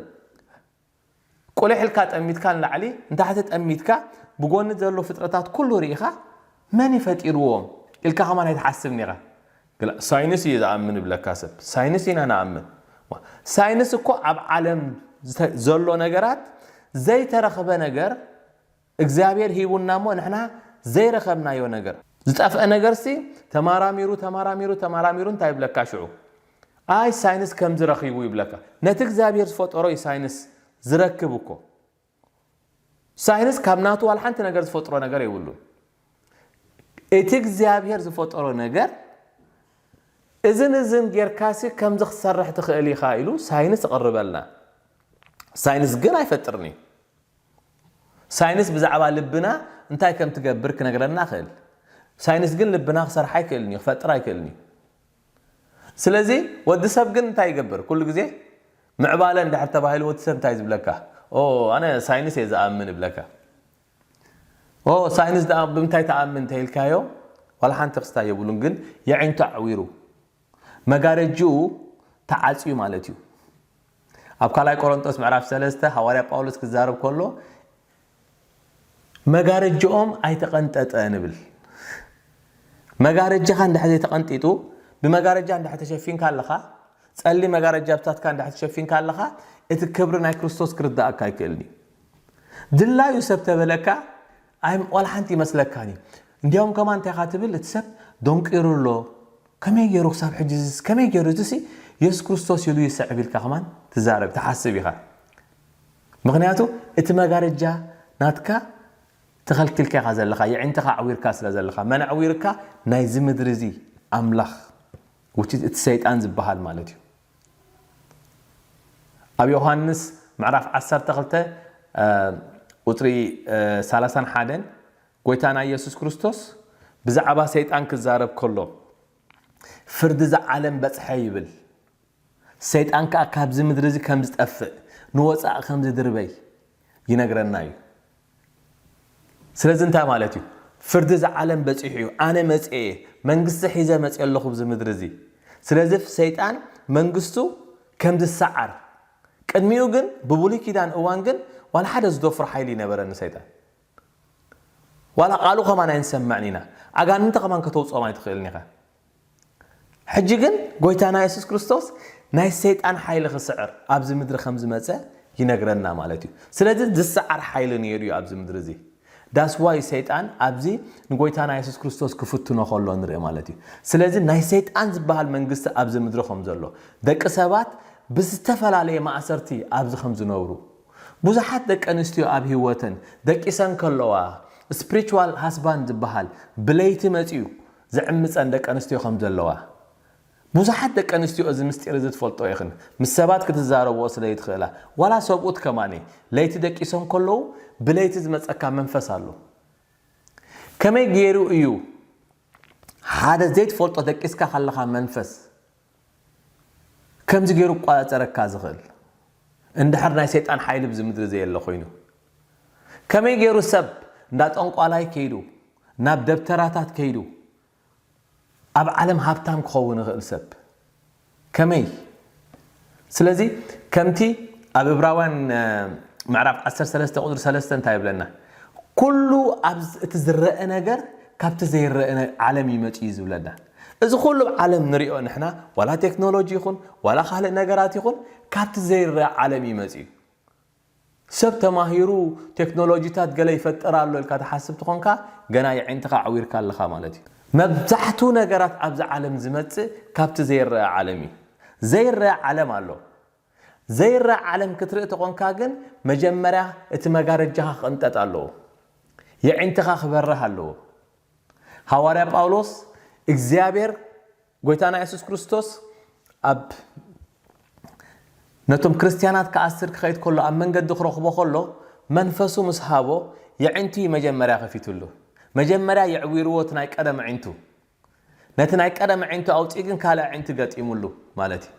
ቁልሕ ኢልካ ጠሚትካ ንላዕሊ፣ ንታሕቲ ጠሚትካ፣ ብጎኒ ዘሎ ፍጥረታት ኩሉ ርኢኻ፣ መን እዩ ፈጢርዎም ኢልካ ከማን ኣይትሓስብን ኢኻ። ግላ-፣ ሳይንስ እዩ ዝኣምን ይብለካ ሰብ። ሳይንስ ኢና ንኣምን። ዋ፣ ሳይንስ እኮ ኣብ ዓለም ዝተ-፣ ዘሎ ነገራት ዘይተረኽበ ነገር እግዚኣብሔር ሂቡና እሞ ንሕና ዘይረኸብናዮ ነገር። ዝጠፍአ ነገርሲ ተማራሚሩ፣ ተማራሚሩ፣ ተማራሚሩ እንታይ ይብለካ ሽዑ? ኣይ ሳይንስ ከምዚ ረኺቡ ይብለካ። ነቲ እግዚኣብሔር ዝፈጠሮ እዩ ሳይንስ ዝረክብ እኮ። ሳይንስ ካብ ናቱ ዋላ ሓንቲ ነገር ዝፈጥሮ ነገር የብሉን። እቲ እግዚኣብሔር ዝፈጠሮ ነገር እዝን እዝን ጌርካሲ ከምዚ ክትሰርሕ ትኽእል ኢኻ ኢሉ ሳይንስ ይቕርበልና። ሳይንስ ግን ኣይፈጥርን እዩ። ሳይንስ ብዛዕባ ልብና እንታይ ከም ትገብር ክነግረና ይኽእል። ሳይንስ ግን ልብና ክሰርሕ ኣይክእልን እዩ፣ ክፈጥር ኣይክእልን እዩ። ስለዚ ወዲ ሰብ ግን እንታይ ይገብር? ኩሉ ግዜ ምዕባለ እንድሕር ተባሂሉ ወዲ ሰብ እንታይ ዝብለካ? "ኦ፣ ኣነ ሳይንስ እየ ዝኣምን" ይብለካ። "ኦ፣ ሳይንስ ደኣ ብምንታይ ትኣምን?" እንተኢልካዮ፣ ዋላ ሓንቲ ክስታይ የብሉን፣ ግን የዒንቱ ኣዕዊሩ፣ መጋረጅኡ ተዓጽዩ ማለት እዩ። ኣብ ካልኣይ ቆሮንጦስ ምዕራፍ ሰለስተ ሃዋርያ ጳውሎስ ክዛረብ ከሎ፣ መጋረጃኦም ኣይተቐንጠጠ ንብል። መጋረጃኻ እንድሕር ዘይተቐንጢጡ፣ ብመጋረጃ እንድሕር ተሸፊንካ ኣለኻ፣ ጸሊም መጋረጃ ብታትካ እንድሕር ተሸፊንካ ኣለኻ፣ እቲ ክብሪ ናይ ክርስቶስ ክርዳእካ ኣይክእልን እዩ። ድላዩ ሰብ ተበለካ፣ ኣይ ዋላ ሓንቲ ይመስለካን እዩ። እንዲያውም ከማን እንታይ ኢኻ ትብል፣ እቲ ሰብ ደንቂሩ ኣሎ፣ ከመይ ገይሩ ክሳብ ሕጂ ዝስ-፣ ከመይ ገይሩ እዚሲ የሱስ ክርስቶስ ኢሉ ይስዕብ ኢልካ ከማን ትዛረብ፣ ትሓስብ ኢኻ። ምኽንያቱ እቲ መጋረጃ ናትካ ተኸልኪልካ ኢኻ ዘለኻ፣ የዒንትኻ ኣዕዊርካ ስለ ዘለኻ። መን ኣዕዊርካ? ናይዚ ምድሪ እዚ ኣምላኽ፣ which is እቲ ሰይጣን ዝበሃል ማለት እዩ። ኣብ ዮሃንስ ምዕራፍ ዓሰርተ ክልተ፣ እ፣ ቁጽሪ፣ እ፣ ሰላሳን ሓደን ጎይታና ኢየሱስ ክርስቶስ ብዛዕባ ሰይጣን ክዛረብ ከሎ፣ "ፍርዲ እዚ ዓለም በጽሐ" ይብል። ሰይጣን ከኣ ካብዚ ምድሪ እዚ ከም ዝጠፍእ፣ ንወጻኢ ከም ዝድርበይ ይነግረና እዩ። ስለዚ እንታይ ማለት እዩ? ፍርዲ እዚ ዓለም በጺሑ እዩ። ኣነ መጽኤ፣ መንግስቲ ሒዘ መጽኤ ኣለኹ ኣብዚ ምድሪ እዚ። ስለዚ ሰይጣን መንግስቱ ከም ዝሰዓር፣ ቅድሚኡ ግን ብብሉይ ኪዳን እዋን ግን ዋላ ሓደ ዝደፍሮ ሓይሊ ይነበረ ንሰይጣን። ዋላ ቃሉ ከማን ኣይንሰምዕን ኢና። ኣጋንንቲ ከማን ከተውጽኦም ኣይትኽእልን ኢኻ። ሕጂ ግን ጎይታና የሱስ ክርስቶስ ናይ ሰይጣን ሓይሊ ክስዕር ኣብዚ ምድሪ ከም ዝመጸ ይነግረና ማለት እዩ። ስለዚ ዝሰዓር ሓይሊ ነይሩ እዩ ኣብዚ ምድሪ እዚ። That's why ሰይጣን ኣብዚ ንጎይታና የሱስ ክርስቶስ ክፍትኖ ከሎ ንርኢ ማለት እዩ። ስለዚ ናይ ሰይጣን ዝበሃል መንግስቲ ኣብዚ ምድሪ ከም ዘሎ፣ ደቂ ሰባት ብዝተፈላለየ ማእሰርቲ ኣብዚ ከም ዝነብሩ፣ ብዙሓት ደቂ ኣንስትዮ ኣብ ህይወተን ደቂሰን ከለዋ፣ spiritual husband ዝበሃል ብለይቲ መጺኡ ዝዕምጸን ደቂ ኣንስትዮ ከም ዘለዋ፣ ብዙሓት ደቂ ኣንስትዮ እዚ ምስጢር እዚ ትፈልጦ ኢኽን። ምስ ሰባት ክትዛረብኦ ስለ ይትኽእላ፣ ዋላ ሰብኡት ከማኒ ለይቲ ደቂሶም ከለዉ ብለይቲ ዝመጸካ መንፈስ ኣሎ። ከመይ ገይሩ እዩ ሓደ ዘይትፈልጦ ደቂስካ ከለኻ መንፈስ ከምዚ ገይሩ ክቆጻጸረካ ዝኽእል? እንድሕር ናይ ሰይጣን ሓይሊ ብዚ ምድሪ ዘየለ ኮይኑ፣ ከመይ ገይሩ ሰብ እንዳ ጠንቋላይ ከይዱ፣ ናብ ደብተራታት ከይዱ፣ ኣብ ዓለም ሃብታም ክኸውን ይኽእል ሰብ? ከመይ? ስለዚ ከምቲ ኣብ ዕብራውያን፣ እ፣ ምዕራፍ ዓሰርተ ሰለስተ ቁጽሪ ሰለስተ እንታይ ይብለና? "ኩሉ ኣብ ዝ-፣ እቲ ዝረአ ነገር ካብቲ ዘይረአ ነ-፣ ዓለም ይመጽእ" እዩ ዝብለና። እዚ ኩሉ ኣብ ዓለም ንሪኦ ንሕና፣ ዋላ ቴክኖሎጂ ይኹን፣ ዋላ ካልእ ነገራት ይኹን፣ ካብቲ ዘይረአ ዓለም ይመጽእ እዩ። ሰብ ተማሂሩ ቴክኖሎጂታት ገለ ይፈጥር ኣሎ ኢልካ ትሓስብ ትኾንካ፣ ገና የዒንትኻ ኣዕዊርካ ኣለኻ ማለት እዩ። መብዛሕትኡ ነገራት ኣብዚ ዓለም ዝመጽእ ካብቲ ዘይረአ ዓለም እዩ። ዘይረአ ዓለም ኣሎ። ዘይረአ ዓለም ክትርኢ ተኾንካ ግን መጀመርያ እቲ መጋረጃኻ ክቕንጠጥ ኣለዎ። የዒንትኻ ክበርህ ኣለዎ። ሃዋርያ ጳውሎስ፣ እግዚኣብሔር፣ ጎይታና የሱስ ክርስቶስ ኣብ ነቶም ክርስትያናት ክኣስር ክኸይድ ከሎ፣ ኣብ መንገዲ ክረኽቦ ከሎ፣ መንፈሱ ምስ ሃቦ፣ የዒንቱ እዩ መጀመርያ ከፊትሉ። መጀመርያ የዕዊርዎ እቲ ናይ ቀደም ኣዒንቱ። ነቲ ናይ ቀደም ኣዒንቱ ኣውጺኡ ግን ካልእ ኣዒንቱ ገጢሙሉ ማለት እዩ።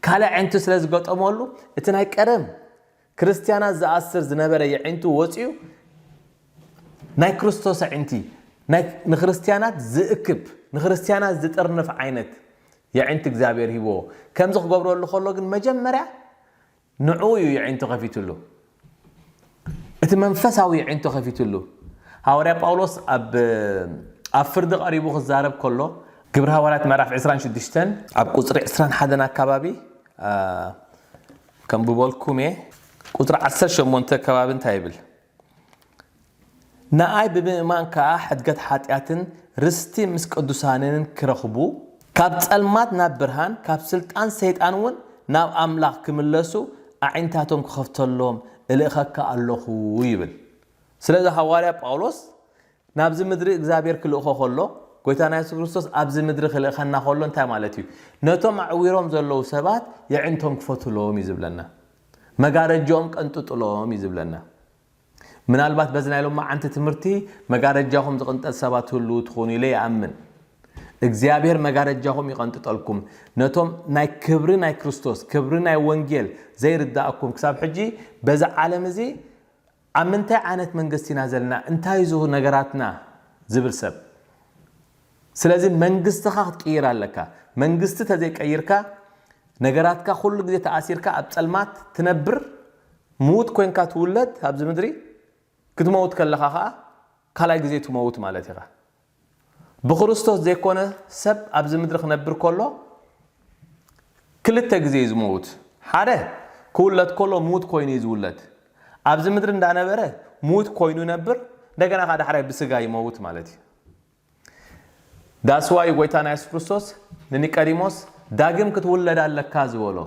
ካልእ ኣዒንቱ ስለ ዝገጠመሉ፣ እቲ ናይ ቀደም ክርስትያናት ዝኣስር ዝነበረ የዒንቱ ወጺኡ፣ ናይ ክርስቶስ ኣዒንቲ፣ ናይ፣ ንክርስትያናት ዝእክብ፣ ንክርስትያናት ዝጥርንፍ ዓይነት የዒንቲ እግዚኣብሔር ሂብዎ። ከምዚ ክገብረሉ ከሎ ግን መጀመርያ ንዕኡ እዩ የዒንቱ ከፊትሉ። እቲ መንፈሳዊ የዒንቱ ከፊትሉ። ሃዋርያ ጳውሎስ ኣብ፣ ኣብ ፍርዲ ቀሪቡ ክዛረብ ከሎ፣ ግብሪ ሃዋርያት ምዕራፍ ዕስራን ሽዱሽተን ኣብ ቁጽሪ ዕስራን ሓደን ኣካባቢ፣ አ፣ ከንብበልኩም እየ። ቁጽሪ ዓሰርተ ሸሞንተ ኣካባቢ እንታይ ይብል? "ንኣይ ብምእማን ከኣ ሕድገት ሓጢኣትን ርስቲ ምስ ቅዱሳንን ክረኽቡ፣ ካብ ጸልማት ናብ ብርሃን፣ ካብ ስልጣን ሰይጣን እውን ናብ ኣምላኽ ክምለሱ ኣዒንታቶም ክኸፍተሎም እልእኸካ ኣለኹ" ይብል። ስለዚ ሃዋርያ ጳውሎስ ናብዚ ምድሪ እግዚኣብሔር ክልእኾ ከሎ፣ ጎይታና የሱስ ክርስቶስ ኣብዚ ምድሪ ክልእኸና ከሎ እንታይ ማለት እዩ? ነቶም ኣዕዊሮም ዘለዉ ሰባት የዒንቶም ክፈትሎም እዩ ዝብለና። መጋረጃኦም ቀንጥጥሎም እዩ ዝብለና። ምናልባት በዚ ናይ ሎማዓንቲ ትምህርቲ መጋረጃኹም ዝቕንጠጥ ሰባት ትህልዉ ትኾኑ ኢለ ይኣምን። እግዚኣብሔር መጋረጃኹም ይቐንጥጠልኩም። ነቶም ናይ ክብሪ ናይ ክርስቶስ፣ ክብሪ ናይ ወንጌል ዘይርዳእኩም ክሳብ ሕጂ በዚ ዓለም እዚ ኣብ ምንታይ ዓይነት መንግስቲ ኢና ዘለና? እንታይ እዩ ነገራትና? ዝብል ሰብ። ስለዚ መንግስትኻ ክትቅይር ኣለካ። መንግስቲ ተዘይቀይርካ፣ ነገራትካ ኩሉ ግዜ ተኣሲርካ ኣብ ጸልማት ትነብር፣ ምዉት ኮንካ ትውለድ ኣብዚ ምድሪ፣ ክትመውት ከለኻ ኸዓ ካልኣይ ግዜ ትመውት ማለት ኢኻ። ብክርስቶስ ዘይኮነ ሰብ ኣብዚ ምድሪ ክነብር ከሎ ክልተ ግዜ እዩ ዝመውት። ሓደ ክውለድ ከሎ ምውት ኮይኑ እዩ ዝውለድ። ኣብዚ ምድሪ እንዳነበረ ምውት ኮይኑ ይነብር፣ እንደገና ከዓ ዳሕራይ ብስጋ ይመውት ማለት እዩ። ዳስዋ እዩ ጎይታና የሱስ ክርስቶስ ንኒቀዲሞስ ዳግም ክትውለድ ኣለካ ዝበሎ።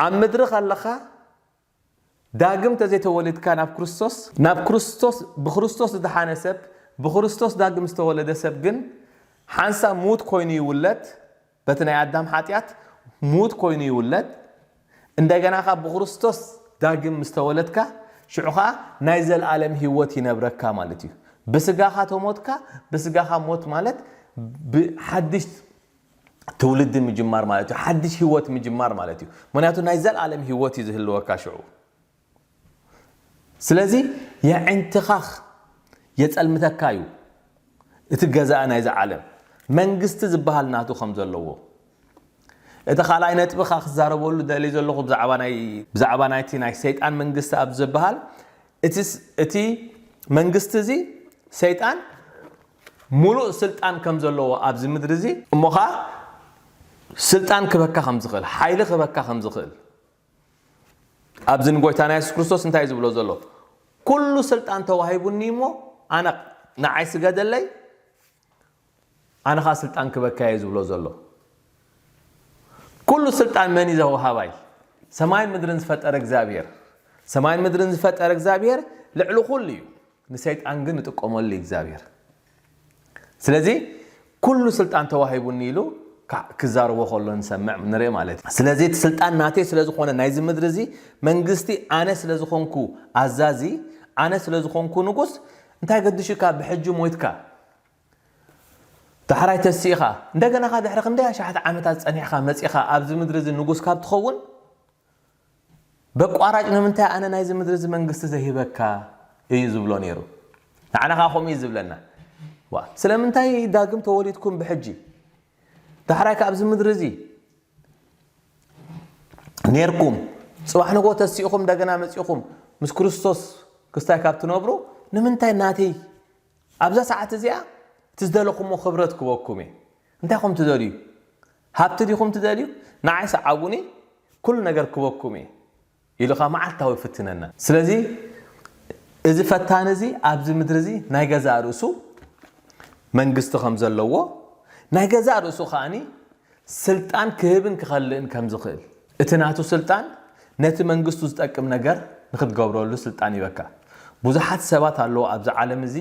ኣብ ምድሪ ከለኻ ዳግም ተዘይተወሊድካ ናብ ክርስቶስ ናብ ክርስቶስ ብክርስቶስ ዝደሓነ ሰብ፣ ብክርስቶስ ዳግም ዝተወለደ ሰብ ግን ሓንሳብ ምውት ኮይኑ ይውለድ። በቲ ናይ ኣዳም ሓጢኣት ምውት ኮይኑ ይውለድ። እንደገና ኸዓ ብክርስቶስ ዳግም ምስ ተወለድካ ሽዑ ኸዓ ናይ ዘለኣለም ህይወት ይነብረካ ማለት እዩ። ብስጋኻ ተሞትካ። ብስጋኻ ሞት ማለት ብሓድሽ ትውልዲ ምጅማር ማለት እዩ። ሓድሽ ህይወት ምጅማር ማለት እዩ። ምክንያቱ ናይ ዘለኣለም ህይወት እዩ ዝህልወካ ሽዑ። ስለዚ የዕንትኻኽ የጸልምተካ እዩ። እቲ ገዛእ ናይዚ ዓለም መንግስቲ ዝበሃል ናቱ ከም ዘለዎ። እቲ ካልኣይ ነጥቢ ኸዓ ክዛረበሉ ደልየ ዘለኹ ብዛዕባ ናይ ብዛዕባ ናይቲ ናይ ሰይጣን መንግስቲ ኣብ ዝበሃል እቲ ስ- እቲ መንግስቲ እዚ ሰይጣን ሙሉእ ስልጣን ከም ዘለዎ ኣብዚ ምድሪ እዚ እሞ ኸዓ ስልጣን ክበካ ከም ዝኽእል ሓይሊ ክበካ ከም ዝኽእል ኣብዚ ንጎይታና የሱስ ክርስቶስ እንታይ እዩ ዝብሎ ዘሎ? ኩሉ ስልጣን ተዋሂቡኒ እሞ ኣነ ንዓይ ስገደለይ ኣነ ኸዓ ስልጣን ክበካ እየ ዝብሎ ዘሎ። ኩሉ ስልጣን መን እዩ ዘውሃባይ? ሰማይን ምድርን ዝፈጠረ እግዚኣብሔር። ሰማይን ምድርን ዝፈጠረ እግዚኣብሔር ልዕሊ ኩሉ እዩ። ንሰይጣን ግን ንጥቀመሉ እግዚኣብሔር። ስለዚ ኩሉ ስልጣን ተዋሂቡኒ ኢሉ ክዛረቦ ከሎ ንሰምዕ ንርኢ ማለት እዩ። ስለዚ እቲ ስልጣን ናተይ ስለ ዝኾነ ናይዚ ምድሪ እዚ መንግስቲ ኣነ ስለ ዝኾንኩ ኣዛዚ ኣነ ስለ ዝኾንኩ ንጉስ እንታይ ገድሹካ ብሕጂ ሞይትካ ዳሕራይ ተሲእኻ እንደገና ኻ ድሕሪ ክንደይ ኣሽሓት ዓመታት ጸኒሕኻ መጺኻ ኣብዚ ምድሪ እዚ ንጉስ ካብ ትኸውን በቋራጭ ንምንታይ ኣነ ናይዚ ምድሪ እዚ መንግስቲ ዘይህበካ እዩ ዝብሎ ነይሩ። ንዓና ኸዓ ከምኡ እዩ ዝብለና። ዋ ስለምንታይ ዳግም ተወሊድኩም ብሕጂ ዳሕራይ ከ ኣብዚ ምድሪ እዚ ኔርኩም ጽባሕ ንጎ ተሲእኹም እንደገና መጺእኹም ምስ ክርስቶስ ክስታይ ካብ ትነብሩ ንምንታይ ናተይ ኣብዛ ሰዓት እዚኣ እቲ ዝደለኹሞ ክብረት ክበኩም እየ። እንታይ ኹም ትደልዩ? ሃብቲ ዲኹም ትደልዩ? ንዓይ ሰዓቡኒ ኩሉ ነገር ክበኩም እየ ኢሉኻ መዓልታዊ ይፍትነና። ስለዚ እዚ ፈታኒ እዚ ኣብዚ ምድሪ እዚ ናይ ገዛእ ርእሱ መንግስቲ ከም ዘለዎ ናይ ገዛእ ርእሱ ከኣኒ ስልጣን ክህብን ክኸልእን ከም ዝኽእል እቲ ናቱ ስልጣን ነቲ መንግስቱ ዝጠቅም ነገር ንክትገብረሉ ስልጣን ይበካ። ብዙሓት ሰባት ኣለዉ ኣብዚ ዓለም እዚ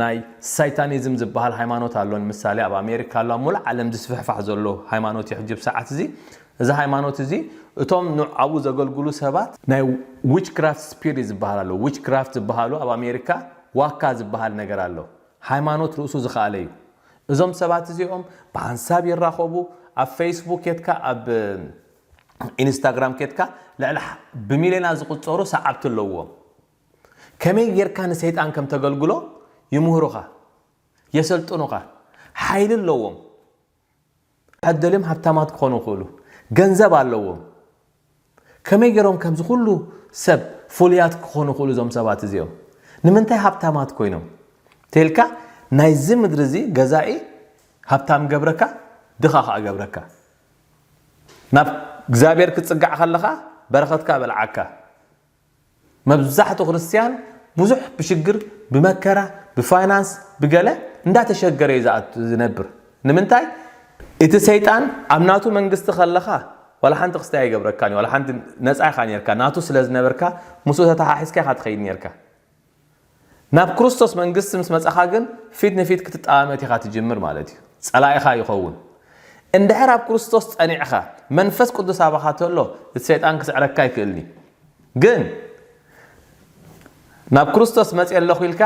ናይ ሳይታኒዝም ዝበሃል ሃይማኖት ኣሎ። ንምሳሌ ኣብ ኣሜሪካ ኣሎ፣ ኣብ ሙሉእ ዓለም ዝስፍሕፋሕ ዘሎ ሃይማኖት እዩ። ሕጂ ብሰዓት እዚ እዚ ሃይማኖት እዚ እቶም ንዓኡ ዘገልግሉ ሰባት ናይ ዊችክራፍት ስፒሪት ዝበሃል ኣሎ። ዊችክራፍት ዝበሃሉ ኣብ ኣሜሪካ ዋካ ዝበሃል ነገር ኣሎ። ሃይማኖት ርእሱ ዝኸኣለ እዩ። እዞም ሰባት እዚኦም ብሓንሳብ ይራኸቡ። ኣብ ፌስቡክ ኬድካ ኣብ ኢንስታግራም ኬድካ ልዕሊ ብሚልዮናት ዝቁጸሩ ሰዓብቲ ኣለዎም። ከመይ ጌርካ ንሰይጣን ከም ተገልግሎ ይምህሩኻ፣ የሰልጥኑኻ። ሓይሊ ኣለዎም። ሕደልዮም ሃብታማት ክኾኑ ይኽእሉ። ገንዘብ ኣለዎም። ከመይ ገይሮም ከምዚ ኩሉ ሰብ ፍሉያት ክኾኑ ይኽእሉ እዞም ሰባት እዚኦም? ንምንታይ ሃብታማት ኮይኖም? ተልካ ናይዚ ምድሪ እዚ ገዛኢ ሃብታም ገብረካ፣ ድኻ ኸዓ ገብረካ። ናብ እግዚኣብሔር ክትጽጋዕ ከለኻ በረኸትካ በልዓካ። መብዛሕቱ ክርስትያን ብዙሕ ብሽግር ብመከራ ብፋይናንስ ብገለ እንዳተሸገረ እዩ ዝኣቱ ዝነብር። ንምንታይ? እቲ ሰይጣን ኣብ ናቱ መንግስቲ ከለኻ ዋላ ሓንቲ ክስታይ ኣይገብረካን እዩ። ዋላ ሓንቲ ነፃ ኢኻ ነርካ። ናቱ ስለ ዝነበርካ ምስኡ ተተሓሒዝካ ኢኻ ትኸይድ ነርካ። ናብ ክርስቶስ መንግስቲ ምስ መጻኻ ግን ፊት ንፊት ክትጠማመት ኢኻ ትጅምር ማለት እዩ። ጸላኢኻ ይኸውን። እንድሕር ኣብ ክርስቶስ ጸኒዕኻ መንፈስ ቅዱስ ኣባኻ ተሎ እቲ ሰይጣን ክስዕረካ ኣይክእልን እዩ። ግን ናብ ክርስቶስ መጽእ ኣለኹ ኢልካ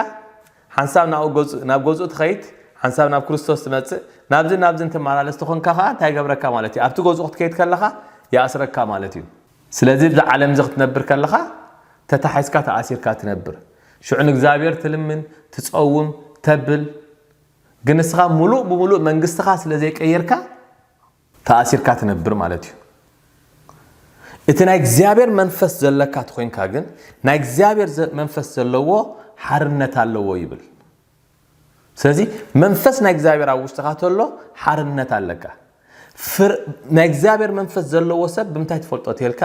ሓንሳብ ናብኡ ገዝኡ- ናብ ገዝኡ ትኸይድ፣ ሓንሳብ ናብ ክርስቶስ ትመጽእ፣ ናብዚ ናብዚ እንትመላለስ ተኾንካ ኸዓ እንታይ ይገብረካ ማለት እዩ? ኣብቲ ገዝኡ ክትከይድ ከለኻ ይኣስረካ ማለት እዩ። ስለዚ ብዛ ዓለም እዚ ክትነብር ከለኻ ተታሒዝካ ተኣሲርካ ትነብር። ሽዑ ንእግዚኣብሔር ትልምን ትጸውም ተብል፣ ግን ንስኻ ሙሉእ ብሙሉእ መንግስትኻ ስለ ዘይቀየርካ ተኣሲርካ ትነብር ማለት እዩ። እቲ ናይ እግዚኣብሔር መንፈስ ዘለካ ተኾይንካ ግን ናይ እግዚኣብሔር ዘ- መንፈስ ዘለዎ ሓርነት ኣለዎ ይብል። ስለዚ መንፈስ ናይ እግዚኣብሔር ኣብ ውሽጥኻ ተሎ ሓርነት ኣለካ። ፍር- ናይ እግዚኣብሔር መንፈስ ዘለዎ ሰብ ብምንታይ ትፈልጦ ተልካ?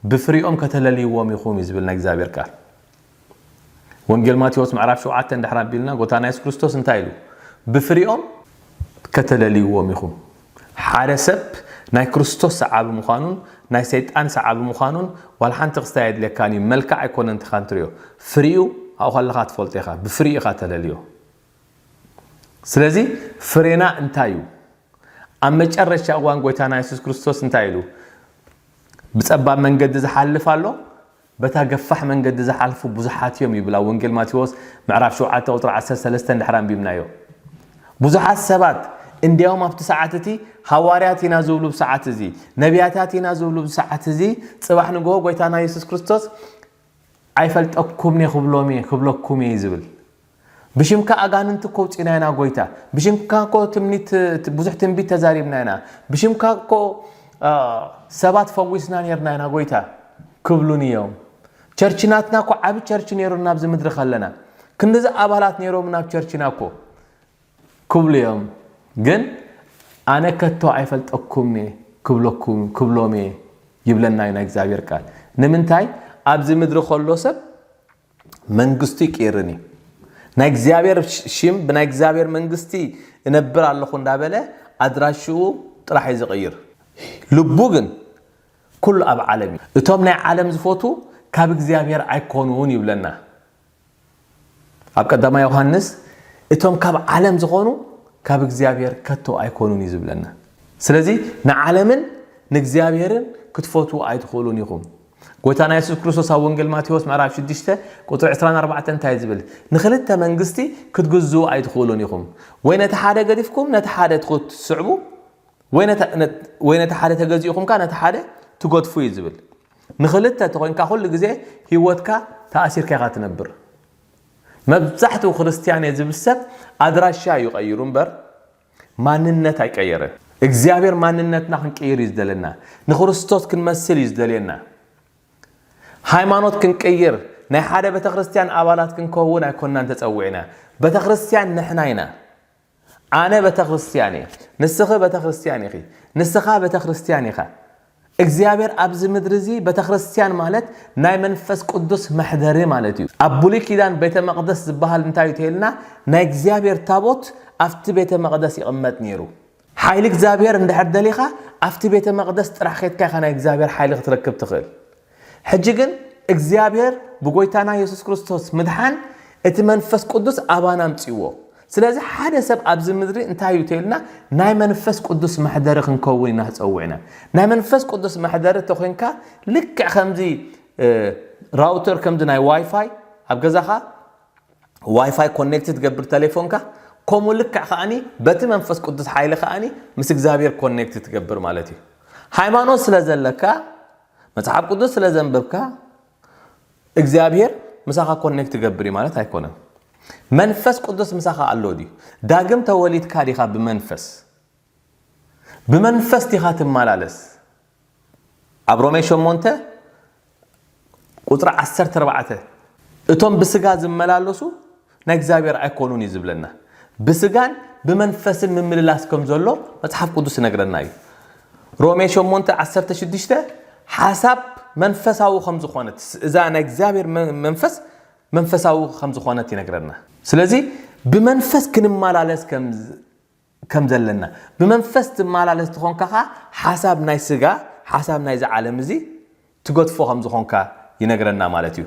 ብፍሪኦም ከተለልይዎም ኢኹም እዩ ዝብል ናይ እግዚኣብሔር ቃል። ወንጌል ማቴዎስ ምዕራፍ ሸውዓተ እንድሕር ኣቢልና ጎታና የሱስ ክርስቶስ እንታይ ኢሉ? ብፍሪኦም ከተለልይዎም ኢኹም። ሓደ ሰብ ናይ ክርስቶስ ሰዓቢ ምዃኑን ናይ ሰይጣን ሰዓቢ ምዃኑን ዋላ ሓንቲ ክስታይ የድልየካን እዩ። መልክዕ ኣይኮነን ትኻ እንትሪኦ፣ ፍሪኡ ኣብኡ ከለኻ ትፈልጦ ኢኻ። ብፍሪኡ ኢኻ ተለልዮ። ስለዚ ፍሬና እንታይ እዩ? ኣብ መጨረሻ እዋን ጎይታና የሱስ ክርስቶስ እንታይ ኢሉ? ብጸባብ መንገዲ ዝሓልፍ ኣሎ፣ በታ ገፋሕ መንገዲ ዝሓልፉ ብዙሓት እዮም ይብል ኣብ ወንጌል ማቴዎስ ምዕራፍ ሸውዓተ ቁጽሪ ዓሰርተ ሰለስተ እንድሕር ኣንቢብናዮ። ብዙሓት ሰባት እንዲያውም ኣብቲ ሰዓት እቲ ሃዋርያት ኢና ዝብሉ ብሰዓት እዚ፣ ነቢያታት ኢና ዝብሉ ብሰዓት እዚ፣ ጽባሕ ንግሆ ጎይታና የሱስ ክርስቶስ ኣይፈልጠኩም እየ ክብሎም እየ ክብለኩም እየ ዝብል። ብሽምካ ኣጋንንቲ እኮ ውፂና ኢና ጎይታ፣ ብሽምካ እኮ ትምኒት ብዙሕ ትንቢት ተዛሪብና ኢና፣ ብሽምካ እኮ ሰባት ፈዊስና ነርና ኢና ጎይታ ክብሉን እዮም። ቸርች ናትና እኮ ዓብ ቸርች ነሩና ኣብዚ ምድሪ ከለና ክንድዚ ኣባላት ነሮም ናብ ቸርችና እኮ ክብሉ እዮም። ግን ኣነ ከቶ ኣይፈልጠኩም እየ ክብለኩም ክብሎም እየ ይብለና እዩ ናይ እግዚኣብሔር ቃል። ንምንታይ? ኣብዚ ምድሪ ከሎ ሰብ መንግስቱ ይቅይርን እዩ። ናይ እግዚኣብሔር ሽም ብናይ እግዚኣብሔር መንግስቲ እነብር ኣለኹ እንዳበለ ኣድራሽኡ ጥራሕ እዩ ዝቕይር። ልቡ ግን ኩሉ ኣብ ዓለም እዩ። እቶም ናይ ዓለም ዝፈቱ ካብ እግዚኣብሔር ኣይኮኑን ይብለና። ኣብ ቀዳማ ዮሃንስ እቶም ካብ ዓለም ዝኾኑ ካብ እግዚኣብሔር ከቶ ኣይኮኑን እዩ ዝብለና። ስለዚ ንዓለምን ንእግዚኣብሔርን ክትፈትዉ ኣይትኽእሉን ኢኹም። ጎይታና የሱስ ክርስቶስ ኣብ ወንጌል ማቴዎስ ምዕራፍ ሽዱሽተ ቁፅሪ ዕስራን ኣርባዕተን እንታይ ዝብል? ንኽልተ መንግስቲ ክትግዝኡ ኣይትኽእሉን ኢኹም። ወይ ነቲ ሓደ ገዲፍኩም ነቲ ሓደ ትስዕቡ፣ ወይ ነቲ ሓደ ተገዚእኹምካ ነቲ ሓደ ትገድፉ እዩ ዝብል። ንኽልተ ተኾይንካ ኩሉ ግዜ ህይወትካ ተኣሲርካ ኢኻ ትነብር። መብዛሕትኡ ክርስትያን እየ ዝብል ሰብ ኣድራሻ እዩ ቀይሩ እምበር ማንነት ኣይቀየረን። እግዚኣብሔር ማንነትና ክንቅይር እዩ ዝደለና። ንክርስቶስ ክንመስል እዩ ዝደልየና። ሃይማኖት ክንቅይር ናይ ሓደ ቤተክርስትያን ኣባላት ክንከውን ኣይኮናን ተጸዊዕና። ቤተክርስትያን ንሕና ኢና። ኣነ ቤተክርስትያን እየ፣ ንስኺ ቤተክርስትያን ኢኺ፣ ንስኻ ቤተክርስትያን ኢኻ። እግዚኣብሔር ኣብዚ ምድሪ እዚ ቤተክርስትያን ማለት ናይ መንፈስ ቅዱስ መሕደሪ ማለት እዩ። ኣብ ብሉይ ኪዳን ቤተ መቕደስ ዝበሃል እንታይ እዩ ተይልና? ናይ እግዚኣብሔር ታቦት ኣብቲ ቤተ መቕደስ ይቕመጥ ነይሩ። ሓይሊ እግዚኣብሔር እንድሕር ደሊኻ ኣብቲ ቤተ መቕደስ ጥራሕ ኬድካ ኢኻ ናይ እግዚኣብሔር ሓይሊ ክትረክብ ትኽእል። ሕጂ ግን እግዚኣብሔር ብጎይታና የሱስ ክርስቶስ ምድሓን እቲ መንፈስ ቅዱስ ኣባና ኣምፅዎ። ስለዚ ሓደ ሰብ ኣብዚ ምድሪ እንታይ እዩ ተይልና? ናይ መንፈስ ቅዱስ መሕደሪ ክንከውን ኢና ተፀዊዕና። ናይ መንፈስ ቅዱስ መሕደሪ ተኮይንካ ልክዕ ከምዚ ራውተር ከምዚ ናይ ዋይፋይ ኣብ ገዛኻ ዋይፋይ ኮኔክት ትገብር ተሌፎንካ፣ ከምኡ ልክዕ ከዓኒ በቲ መንፈስ ቅዱስ ሓይሊ ከዓኒ ምስ እግዚኣብሔር ኮኔክት ትገብር ማለት እዩ። ሃይማኖት ስለ ዘለካ፣ መጽሓፍ ቅዱስ ስለ ዘንበብካ እግዚኣብሔር ምሳኻ ኮኔክት ትገብር እዩ ማለት ኣይኮነን። መንፈስ ቅዱስ ምሳኻ ኣሎ ድዩ? ዳግም ተወሊድካ ዲኻ ብመንፈስ? ብመንፈስ ዲኻ ትመላለስ? ኣብ ሮሜ ሸሞንተ ቁፅሪ ዓሰርተ ኣርባዕተ እቶም ብስጋ ዝመላለሱ ናይ እግዚኣብሔር ኣይኮኑን እዩ ዝብለና። ብስጋን ብመንፈስን ምምልላስ ከም ዘሎ መፅሓፍ ቅዱስ ይነግረና እዩ። ሮሜ ሸሞንተ ዓሰርተ ሽዱሽተ ሓሳብ መንፈሳዊ ከም ዝኾነት እዛ ናይ እግዚኣብሔር መ- መንፈስ መንፈሳዊ ከም ዝኾነት ይነግረና። ስለዚ ብመንፈስ ክንመላለስ ከም ከም ዘለና ብመንፈስ ትመላለስ ትኾንካ ኸዓ ሓሳብ ናይ ስጋ ሓሳብ ናይዚ ዓለም እዚ ትገድፎ ከም ዝኾንካ ይነግረና ማለት እዩ።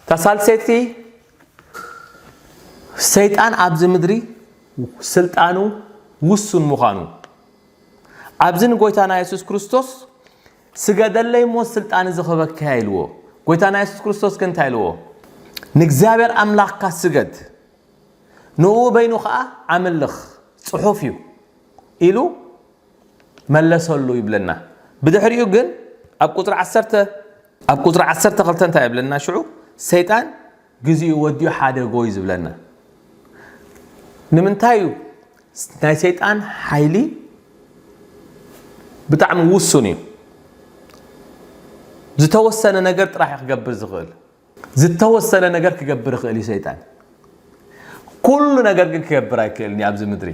እታ ሳልሰይቲ ሰይጣን ኣብዚ ምድሪ ስልጣኑ ውሱን ምዃኑ ኣብዚ ንጎይታና የሱስ ክርስቶስ ስገደለይ እሞ ስልጣን እዚ ክበካ ኢልዎ። ጎይታና የሱስ ክርስቶስ ግን እንታይ ኢልዎ? ንእግዚኣብሔር ኣምላኽካ ስገድ ንኡ በይኑ ኸዓ ኣምልኽ ጽሑፍ እዩ ኢሉ መለሰሉ ይብለና። ብድሕሪኡ ግን ኣብ ቁፅሪ ዓሰርተ ኣብ ቁፅሪ ዓሰርተ ክልተ እንታይ ይብለና? ሽዑ ሰይጣን ግዚኡ ወዲኡ ሓደጎ እዩ ዝብለና። ንምንታይ እዩ ናይ ሰይጣን ሓይሊ ብጣዕሚ ውሱን እዩ። ዝተወሰነ ነገር ጥራሕ እዩ ክገብር ዝኽእል። ዝተወሰነ ነገር ክገብር ይኽእል እዩ ሰይጣን። ኩሉ ነገር ግን ክገብር ኣይክእልን እዩ ኣብዚ ምድሪ።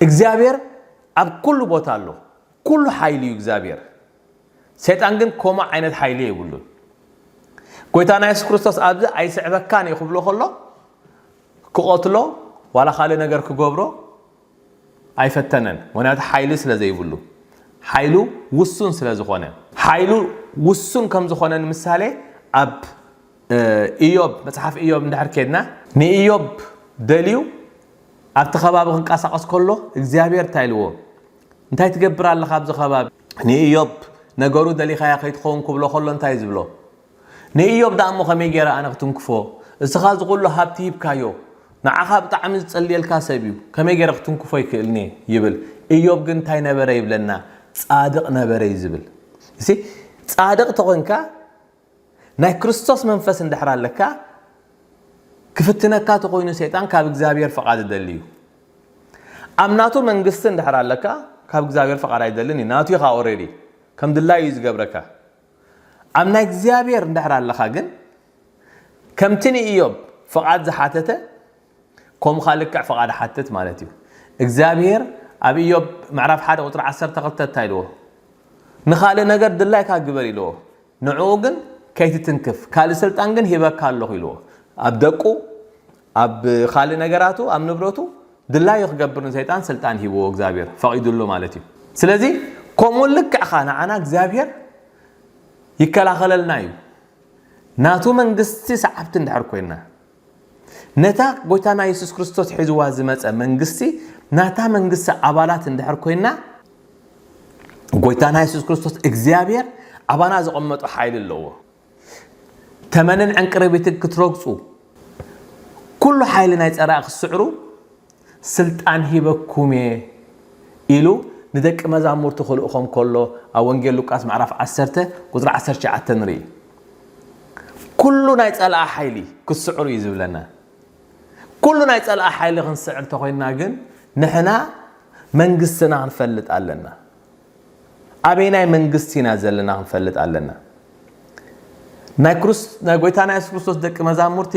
እግዚኣብሔር ኣብ ኩሉ ቦታ ኣሎ። ኩሉ ሓይሊ እዩ እግዚኣብሔር። ሰይጣን ግን ከምኡ ዓይነት ሓይሊ የብሉን። ጎይታና የሱስ ክርስቶስ ኣብዚ ኣይስዕበካን እዩ ክብሎ ከሎ፣ ክቐትሎ ዋላ ካልእ ነገር ክገብሮ ኣይፈተነን። ምኽንያቱ ሓይሊ ስለ ዘይብሉ፣ ሓይሉ ውሱን ስለ ዝኾነ። ሓይሉ ውሱን ከም ዝኾነ ንምሳሌ ኣብ ኢዮብ፣ መጽሓፍ ኢዮብ እንድሕር ኬድና፣ ንኢዮብ ደልዩ ኣብቲ ከባቢ ክንቀሳቐስ ከሎ እግዚኣብሔር እንታይ ኢልዎ? እንታይ ትገብር ኣለኻ ኣብዚ ከባቢ? ንኢዮብ ነገሩ ደሊኻያ ከይትኸውን ክብሎ ከሎ እንታይ ዝብሎ? ንኢዮብ ደኣ እሞ ከመይ ገይረ ኣነ ክትንክፎ? እስኻ እዚ ኩሉ ሃብቲ ሂብካዮ፣ ንዓኻ ብጣዕሚ ዝጸልየልካ ሰብ እዩ፣ ከመይ ገይረ ክትንክፎ ይክእልኒ? ይብል። ኢዮብ ግን እንታይ ነበረ ይብለና? ጻድቕ ነበረ እዩ ዝብል። እሲ ጻድቕ ተኾንካ፣ ናይ ክርስቶስ መንፈስ እንድሕር ኣለካ፣ ክፍትነካ ተኾይኑ ሰይጣን ካብ እግዚኣብሔር ፍቓድ ደሊ እዩ። ኣብ ናቱ መንግስቲ እንድሕር ኣለካ፣ ካብ እግዚኣብሔር ፍቓድ ኣይደልን እዩ። ናቱ ኢኻ ኦሬዲ፣ ከም ድላዩ እዩ ዝገብረካ። ኣብ ናይ እግዚኣብሔር እንድሕር ኣለኻ ግን፣ ከምቲ ንኢዮብ ፍቓድ ዝሓተተ፣ ከምኡ ኸዓ ልክዕ ፍቓድ ሓትት ማለት እዩ። እግዚኣብሔር ኣብ ኢዮብ ምዕራፍ ሓደ ቁፅሪ ዓሰርተ ክልተ እንታይ ኢልዎ? ንኻልእ ነገር ድላይካ ግበር ኢልዎ። ንዕኡ ግን ከይትትንክፍ፣ ካልእ ስልጣን ግን ሂበካ ኣለኹ ኢልዎ። ኣብ ደቁ፣ ኣብ ካልእ ነገራቱ፣ ኣብ ንብረቱ ድላዩ ክገብር ንሰይጣን ስልጣን ሂብዎ እግዚኣብሔር፣ ፈቒዱሉ ማለት እዩ። ስለዚ ከምኡ ልክዕኻ ንዓና እግዚኣብሔር ይከላኸለልና እዩ። ናቱ መንግስቲ ሰዓብቲ እንድሕር ኮይና፣ ነታ ጎይታና የሱስ ክርስቶስ ሒዝዋ ዝመጸ መንግስቲ ናታ መንግስቲ ኣባላት እንድሕር ኮይና፣ ጎይታና የሱስ ክርስቶስ እግዚኣብሔር ኣባና ዘቐመጦ ሓይሊ ኣለዎ። ተመንን ዕንቅርቢትን ክትረግጹ፣ ኩሉ ሓይሊ ናይ ጸላኢ ክትስዕሩ ስልጣን ሂበኩም እየ ኢሉ ንደቂ መዛሙርቱ ክልእኾም ከሎ ኣብ ወንጌል ሉቃስ ምዕራፍ ዓሰርተ ቁጽሪ ዓሰርተ ትሽዓተ ንርኢ። ኩሉ ናይ ጸላኢ ሓይሊ ክትስዕሩ እዩ ዝብለና። ኩሉ ናይ ጸላኢ ሓይሊ ክንስዕር ተኾይንና ግን ንሕና መንግስትና ክንፈልጥ ኣለና። ኣበይናይ መንግስቲ ኢና ዘለና ክንፈልጥ ኣለና። ናይ ክርስ-፣ ናይ ጎይታና የሱስ ክርስቶስ ደቂ መዛሙርቲ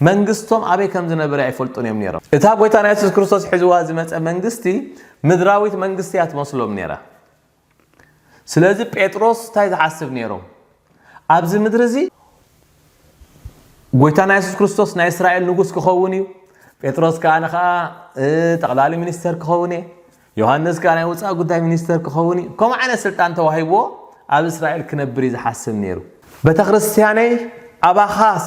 መንግስቶም ኣበይ ከም ዝነበረ ኣይፈልጡን እዮም ነይሮም። እታ ጎይታና የሱስ ክርስቶስ ሒዝዋ ዝመጸ መንግስቲ ምድራዊት መንግስቲ እያ ትመስሎም ነይራ። ስለዚ ጴጥሮስ እንታይ ዝሓስብ ነይሮም? ኣብዚ ምድሪ እዚ ጎይታና የሱስ ክርስቶስ ናይ እስራኤል ንጉስ ክኸውን እዩ። ጴጥሮስ ከኣ ኣነ ከኣ፣ እ፣ ጠቕላሊ ሚኒስተር ክኸውን እየ። ዮሃንስ ከኣ ናይ ወጻኢ ጉዳይ ሚኒስተር ክኸውን እዩ። ከምኡ ዓይነት ስልጣን ተዋሂብዎ ኣብ እስራኤል ክነብር እዩ ዝሓስብ ነይሩ። ቤተ ክርስቲያነይ ኣባኻስ፣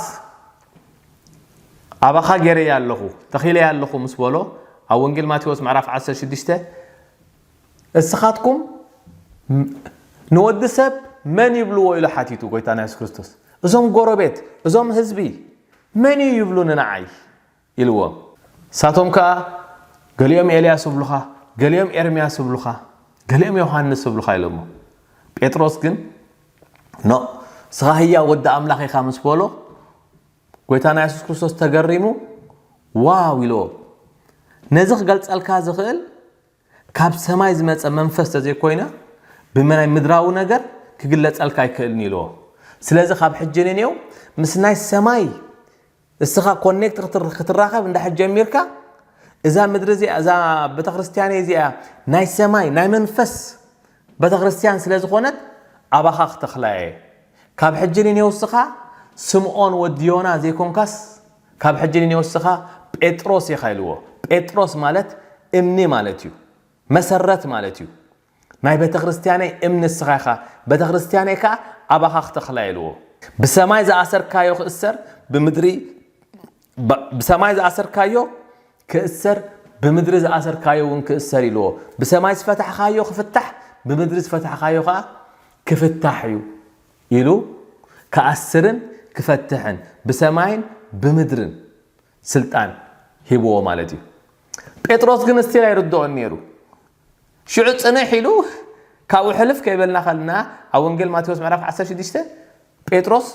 ኣባኻ ገይረያ ኣለኹ፣ ተኺለያ ኣለኹ ምስ በሎ፣ ኣብ ወንጌል ማቴዎስ ምዕራፍ ዓሰርተ ሽዱሽተ፣ እስኻትኩም ም-፣ ንወዲ ሰብ መን ይብልዎ ኢሉ ሓቲቱ ጎይታና የሱስ ክርስቶስ። እዞም ጎረቤት፣ እዞም ህዝቢ መን እዩ ይብሉኒ ንዓይ? ኢልዎም። ንሳቶም ከኣ ገሊኦም ኤልያስ ይብሉኻ፣ ገሊኦም ኤርምያስ ይብሉኻ፣ ገሊኦም ዮሃንስ ይብሉኻ ኢሎሞ። ጴጥሮስ ግን ኖ፣ ንስኻ ህያው ወዲ ኣምላኽ ኢኻ ምስ በሎ፣ ጎይታና የሱስ ክርስቶስ ተገሪሙ፣ ዋው ኢልዎ። ነዚ ክገልጸልካ ዝኽእል ካብ ሰማይ ዝመጸ መንፈስ ተዘይኮይነ፣ ብናይ ምድራዊ ነገር ክግለጸልካ ኣይክእልን ኢልዎ። ስለዚ ካብ ሕጂ ንኔው ምስ ናይ ሰማይ እስኻ ኮኔክት ክትር-፣ ክትራኸብ እንዳ ሕጂ ጀሚርካ፣ እዛ ምድሪ እዚኣ፣ እዛ ቤተክርስትያን እዚኣ ናይ ሰማይ፣ ናይ መንፈስ ቤተክርስትያን ስለ ዝኾነት ኣባኻ ክተኽላ እየ። ካብ ሕጂ ንኔው እስኻ ስምዖን ወዲ ዮና ዘይኮንካስ፣ ካብ ሕጂ ንኔው እስኻ ጴጥሮስ ኢኻ ኢልዎ። ጴጥሮስ ማለት እምኒ ማለት እዩ። መሰረት ማለት እዩ። ናይ ቤተክርስትያነይ እምኒ እስኻ ኢኻ፣ ቤተክርስትያነይ ከኣ ኣባኻ ክተኽላ ኢልዎ። ብሰማይ ዝኣሰርካዮ ክእሰር፣ ብምድሪ፣ ብ-፣ ብሰማይ ዝኣሰርካዮ ክእሰር፣ ብምድሪ ዝኣሰርካዮ እውን ክእሰር ኢልዎ። ብሰማይ ዝፈታሕካዮ ክፍታሕ፣ ብምድሪ ዝፈታሕካዮ ከኣ ክፍታሕ እዩ ኢሉ ክኣስርን ክፈትሕን ብሰማይን ብምድርን ስልጣን ሂብዎ ማለት እዩ። ጴጥሮስ ግን ስቲል ኣይርድኦን ነይሩ። ሽዑ ጽንሕ ኢሉ ካብኡ ሕልፍ ከይበልና ከልና ኣብ ወንጌል ማቴዎስ ምዕራፍ ዓሰርተ ሽዱሽተ ጴጥሮስ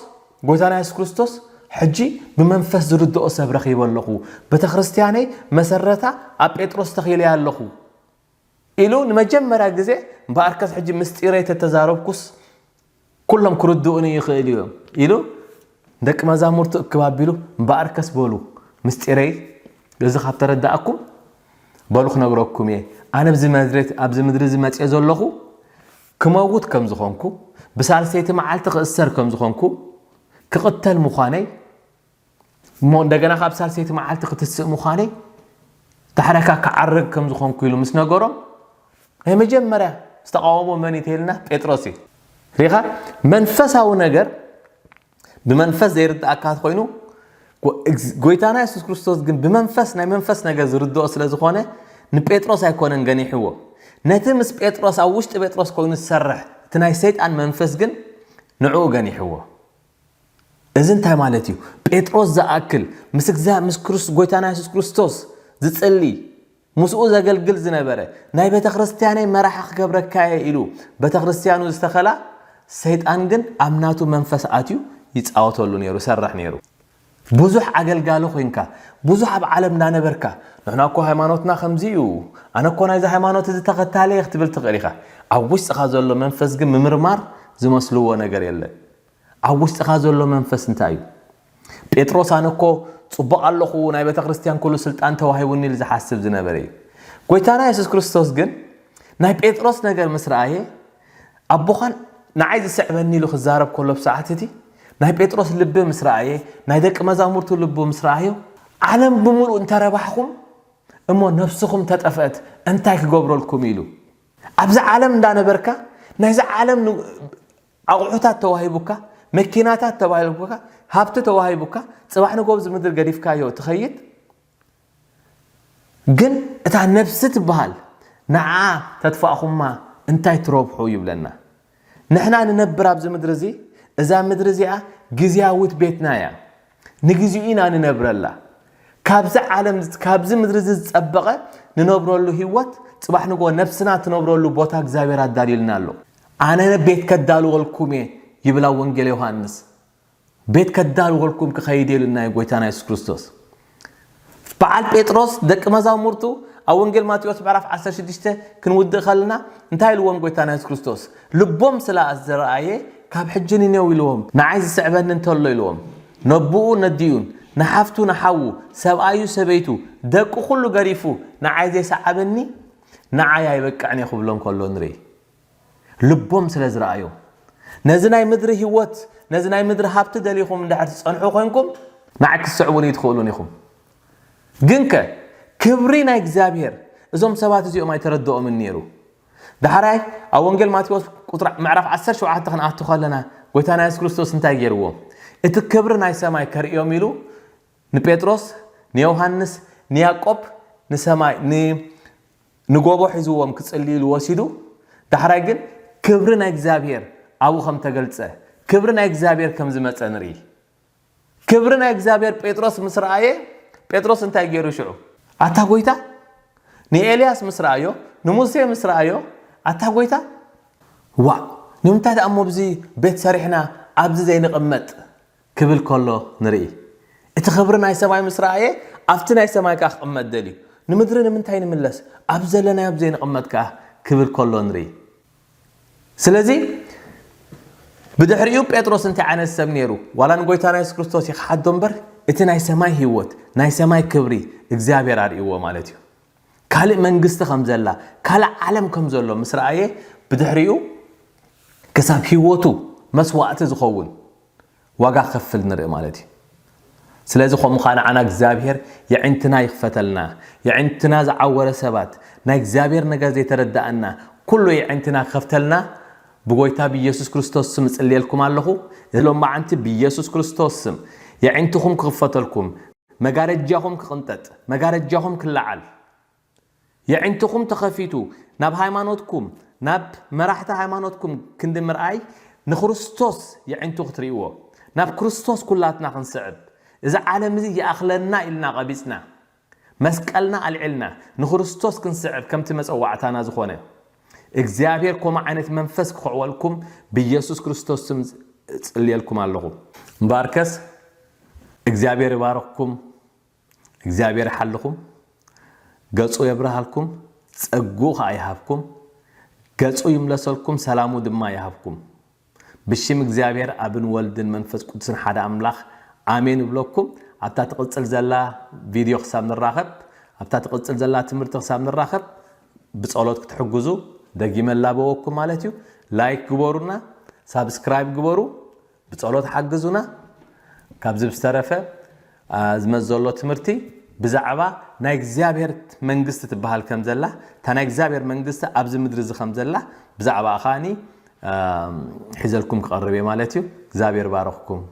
ጎይታና የሱስ ክርስቶስ ሕጂ ብመንፈስ ዝርድኦ ሰብ ረኺበ ኣለኹ፣ ቤተ ክርስትያነይ መሰረታ ኣብ ጴጥሮስ ተኺለያ ኣለኹ ኢሉ ንመጀመርያ ግዜ እምበኣርከስ ሕጂ ምስጢረይ ተተዛረብኩስ ኩሎም ክርድኡኒ ይኽእል እዮም ኢሉ ደቂ መዛሙርቱ እክብ ኣቢሉ፣ እምበኣርከስ በሉ፣ ምስጢረይ እዚ ካብ ተረዳእኩም፣ በሉ ክነግረኩም እየ። ኣነ ኣብዚ መድሬት፣ ኣብዚ ምድሪ እዚ መጽኤ ዘለኹ፣ ክመውት ከም ዝኾንኩ፣ ብሳልሰይቲ መዓልቲ ክእሰር ከም ዝኾንኩ፣ ክቕተል ምዃነይ፣ እሞ እንደገና ካብ ሳልሰይቲ መዓልቲ ክትስእ ምዃነይ፣ ዳሕረካ ክዓርግ ከም ዝኾንኩ ኢሉ ምስ ነገሮም፣ ናይ መጀመርያ ዝተቃወሞ መን እዩ ተይልና? ጴጥሮስ እዩ። ሪኻ፣ መንፈሳዊ ነገር ብመንፈስ ዘይርዳእካ ኮይኑ፣ ጎ-፣ እግዝ-፣ ጎይታና የሱስ ክርስቶስ ግን ብመንፈስ፣ ናይ መንፈስ ነገር ዝርድኦ ስለ ዝኾነ፣ ንጴጥሮስ ኣይኮነን ገኒሕዎ። ነቲ ምስ ጴጥሮስ፣ ኣብ ውሽጢ ጴጥሮስ ኮይኑ ዝሰርሕ እቲ ናይ ሰይጣን መንፈስ ግን ንዕኡ ገኒሕዎ። እዚ እንታይ ማለት እዩ? ጴጥሮስ ዝኣክል ምስ እግዚኣብ-፣ ምስ ክርስ-፣ ጎይታና የሱስ ክርስቶስ ዝጽሊ፣ ምስኡ ዘገልግል ዝነበረ፣ ናይ ቤተ ክርስቲያነይ መራሒ ክገብረካ እየ ኢሉ ቤተ ክርስቲያኑ ዝተኸላ፣ ሰይጣን ግን ኣብ ናቱ መንፈስ ኣትዩ ይጻወተሉ ነይሩ፣ ይሰርሕ ነይሩ። ብዙሕ ኣገልጋሊ ኮይንካ፣ ብዙሕ ኣብ ዓለም እንዳነበርካ፣ "ንሕና እኮ ሃይማኖትና ከምዚ እዩ፣ ኣነ እኮ ናይዚ ሃይማኖት እዚ ተኸታሊ እየ" ክትብል ትኽእል ኢኻ። ኣብ ውሽጥኻ ዘሎ መንፈስ ግን ምምርማር ዝመስልዎ ነገር የለን። ኣብ ውሽጥኻ ዘሎ መንፈስ እንታይ እዩ? ጴጥሮስ፣ "ኣነ እኮ ጽቡቕ ኣለኹ፣ ናይ ቤተ ክርስቲያን ኩሉ ስልጣን ተዋሂቡኒ" ኢሉ ዝሓስብ ዝነበረ እዩ። ጎይታና የሱስ ክርስቶስ ግን ናይ ጴጥሮስ ነገር ምስ ረኣየ፣ ኣቦኻን ንዓይ ዝስዕበኒ ኢሉ ክዛረብ ከሎ፣ ብሰዓት እቲ ናይ ጴጥሮስ ልቢ ምስ ረኣየ፣ ናይ ደቂ መዛሙርቱ ልቢ ምስ ረኣዮ፣ "ዓለም ብምሉእ እንተረባሕኹም እሞ ነፍስኹም ተጠፍአት፣ እንታይ ክገብረልኩም?" ኢሉ። ኣብዚ ዓለም እንዳነበርካ፣ ናይዚ ዓለም ን-፣ ኣቑሑታት ተዋሂቡካ፣ መኪናታት ተዋሂቡካ፣ ሃብቲ ተዋሂቡካ፣ ጽባሕ ንጎ ኣብዚ ምድሪ ገዲፍካዮ ትኸይድ፣ ግን እታ ነፍሲ ትበሃል ንዓ ተጥፋእኹማ እንታይ ትረብሑ ይብለና። ንሕና ንነብር ኣብዚ ምድሪ እዚ፣ እዛ ምድሪ እዚኣ ግዝያዊት ቤትና እያ። ንግዚኡ ኢና ንነብረላ። ካብዚ ዓለም፣ ካብዚ ምድሪ እዚ ዝጸበቐ ንነብረሉ ህይወት፣ ጽባሕ ንግሆ ነፍስና ትነብረሉ ቦታ እግዚኣብሔር ኣዳልዩልና ኣሎ። "ኣነ ቤት ከዳልወልኩም እየ" ይብል ኣብ ወንጌል ዮሃንስ። "ቤት ከዳልወልኩም ክኸይድ እየ" ኢሉና እዩ ጎይታና የሱስ ክርስቶስ። በዓል ጴጥሮስ ደቂ መዛሙርቱ ኣብ ወንጌል ማቴዎስ ምዕራፍ ዓሰርተ ሽዱሽተ ክንውድእ ከለና እንታይ ኢልዎም ጎይታና የሱስ ክርስቶስ? "ልቦም ስለ ዝረኣየ ካብ ሕጂ ንኔው" ኢልዎም። "ንዓይ ዝስዕበኒ እንተሎ" ኢልዎም። ነቦኡ ነዲኡን ንሓፍቱ ንሓዉ፣ ሰብኣዩ ሰበይቱ፣ ደቁ ኩሉ ገዲፉ ንዓይ ዘይሰዓበኒ ንዓይ ኣይበቅዕን እየ ክብሎም ከሎ ንርኢ። ልቦም ስለ ዝረኣዮም። ነዚ ናይ ምድሪ ህይወት፣ ነዚ ናይ ምድሪ ሃብቲ ደሊኹም እንድሕር ትጸንሑ ኮይንኩም፣ ንዓይ ክትስዕቡኒ ኣይትኽእሉን ኢኹም። ግንከ ክብሪ ናይ እግዚኣብሔር እዞም ሰባት እዚኦም ኣይተረድኦምን ነይሩ። ዳሕራይ ኣብ ወንጌል ማቴዎስ ቁጥሪ ምዕራፍ ዓሰርተ ሸውዓተ ክንኣቱ ከለና፣ ጎይታና የሱስ ክርስቶስ እንታይ ገይርዎም? እቲ ክብሪ ናይ ሰማይ ከርእዮም ኢሉ ንጴጥሮስ፣ ንዮሃንስ፣ ንያዕቆብ ንሰማይ፣ ን-፣ ንጎቦ ሒዝዎም ክጽሊ ኢሉ ወሲዱ። ዳሕራይ ግን ክብሪ ናይ እግዚኣብሔር ኣብኡ ከም ተገልጸ፣ ክብሪ ናይ እግዚኣብሔር ከም ዝመጸ ንርኢ። ክብሪ ናይ እግዚኣብሔር ጴጥሮስ ምስ ረኣየ፣ ጴጥሮስ እንታይ ገይሩ ሽዑ? ኣታ ጎይታ፣ ንኤልያስ ምስ ረኣዮ፣ ንሙሴ ምስ ረኣዮ፣ ኣታ ጎይታ፣ ዋእ፣ ንምንታይ ደኣ እሞ ኣብዚ ቤት ሰሪሕና ኣብዚ ዘይንቕመጥ? ክብል ከሎ ንርኢ። እቲ ክብሪ ናይ ሰማይ ምስ ረኣየ፣ ኣብቲ ናይ ሰማይ ከኣ ክቕመጥ ደልዩ። ንምድሪ ንምንታይ ንምለስ? ኣብ ዘለናዮ ኣብ ዘይንቕመጥ ከኣ ክብል ከሎ ንርኢ። ስለዚ፣ ብድሕሪኡ ጴጥሮስ እንታይ ዓይነት ሰብ ነይሩ? ዋላ ንጎይታና የሱስ ክርስቶስ ይኽሓዶ እምበር፣ እቲ ናይ ሰማይ ህይወት፣ ናይ ሰማይ ክብሪ እግዚኣብሔር ኣርእይዎ ማለት እዩ። ካልእ መንግስቲ ከም ዘላ፣ ካልእ ዓለም ከም ዘሎ ምስ ረኣየ፣ ብድሕሪኡ ክሳብ ህይወቱ መስዋእቲ ዝኸውን ዋጋ ክኸፍል ንርኢ ማለት እዩ። ስለዚ ከምኡ ኸዓ ንዓና እግዚኣብሔር የዒንትና ይኽፈተልና። የዒንትና ዝዓወረ ሰባት፣ ናይ እግዚኣብሔር ነገር ዘይተረዳእና፣ ኩሉ የዒንትና ክኸፍተልና ብጎይታ ብኢየሱስ ክርስቶስ ስም እጽልየልኩም ኣለኹ። ሎማዓንቲ ብኢየሱስ ክርስቶስ ስም የዒንትኹም ክኽፈተልኩም፣ መጋረጃኹም ክቕንጠጥ፣ መጋረጃኹም ክለዓል፣ የዒንትኹም ተኸፊቱ ናብ ሃይማኖትኩም፣ ናብ መራሕቲ ሃይማኖትኩም ክንዲ ምርኣይ፣ ንክርስቶስ የዒንቱ ክትርእይዎ፣ ናብ ክርስቶስ ኩላትና ክንስዕብ፣ እዚ ዓለም እዚ ይኣኽለና ኢልና ቀቢጽና፣ መስቀልና ኣልዒልና ንክርስቶስ ክንስዕብ ከምቲ መጸዋዕታና ዝኾነ፣ እግዚኣብሔር ከምኡ ዓይነት መንፈስ ክኽዕወልኩም ብኢየሱስ ክርስቶስ ስም እጽልየልኩም ኣለኹ። እምበኣርከስ እግዚኣብሔር ይባርኽኩም። እግዚኣብሔር ይሓልኹም፣ ገጹ የብርሃልኩም፣ ጸግኡ ኸኣ ይሃብኩም። ገጹ ይምለሰልኩም፣ ሰላሙ ድማ ይሃብኩም። ብሽም እግዚኣብሔር ኣብን ወልድን መንፈስ ቅዱስን ሓደ ኣምላኽ ኣሜን እብለኩም። ኣብታ ትቕጽል ዘላ ቪድዮ ክሳብ ንራኸብ፣ ኣብታ ትቕጽል ዘላ ትምህርቲ ክሳብ ንራኸብ፣ ብጸሎት ክትሕግዙ ደጊመ ላበወኩም ማለት እዩ። ላይክ ግበሩና፣ ሳብስክራይብ ግበሩ፣ ብጸሎት ሓግዙና። ካብዚ ብዝተረፈ ዝመዘሎ ትምህርቲ ብዛዕባ ናይ እግዚኣብሔር መንግስቲ ትበሃል ከም ዘላ፣ እታ ናይ እግዚኣብሔር መንግስቲ ኣብዚ ምድሪ እዚ ከም ዘላ ብዛዕባ ከዓኒ ሒዘልኩም ክቐርብ እየ ማለት እዩ። እግዚኣብሔር ባረኽኩም።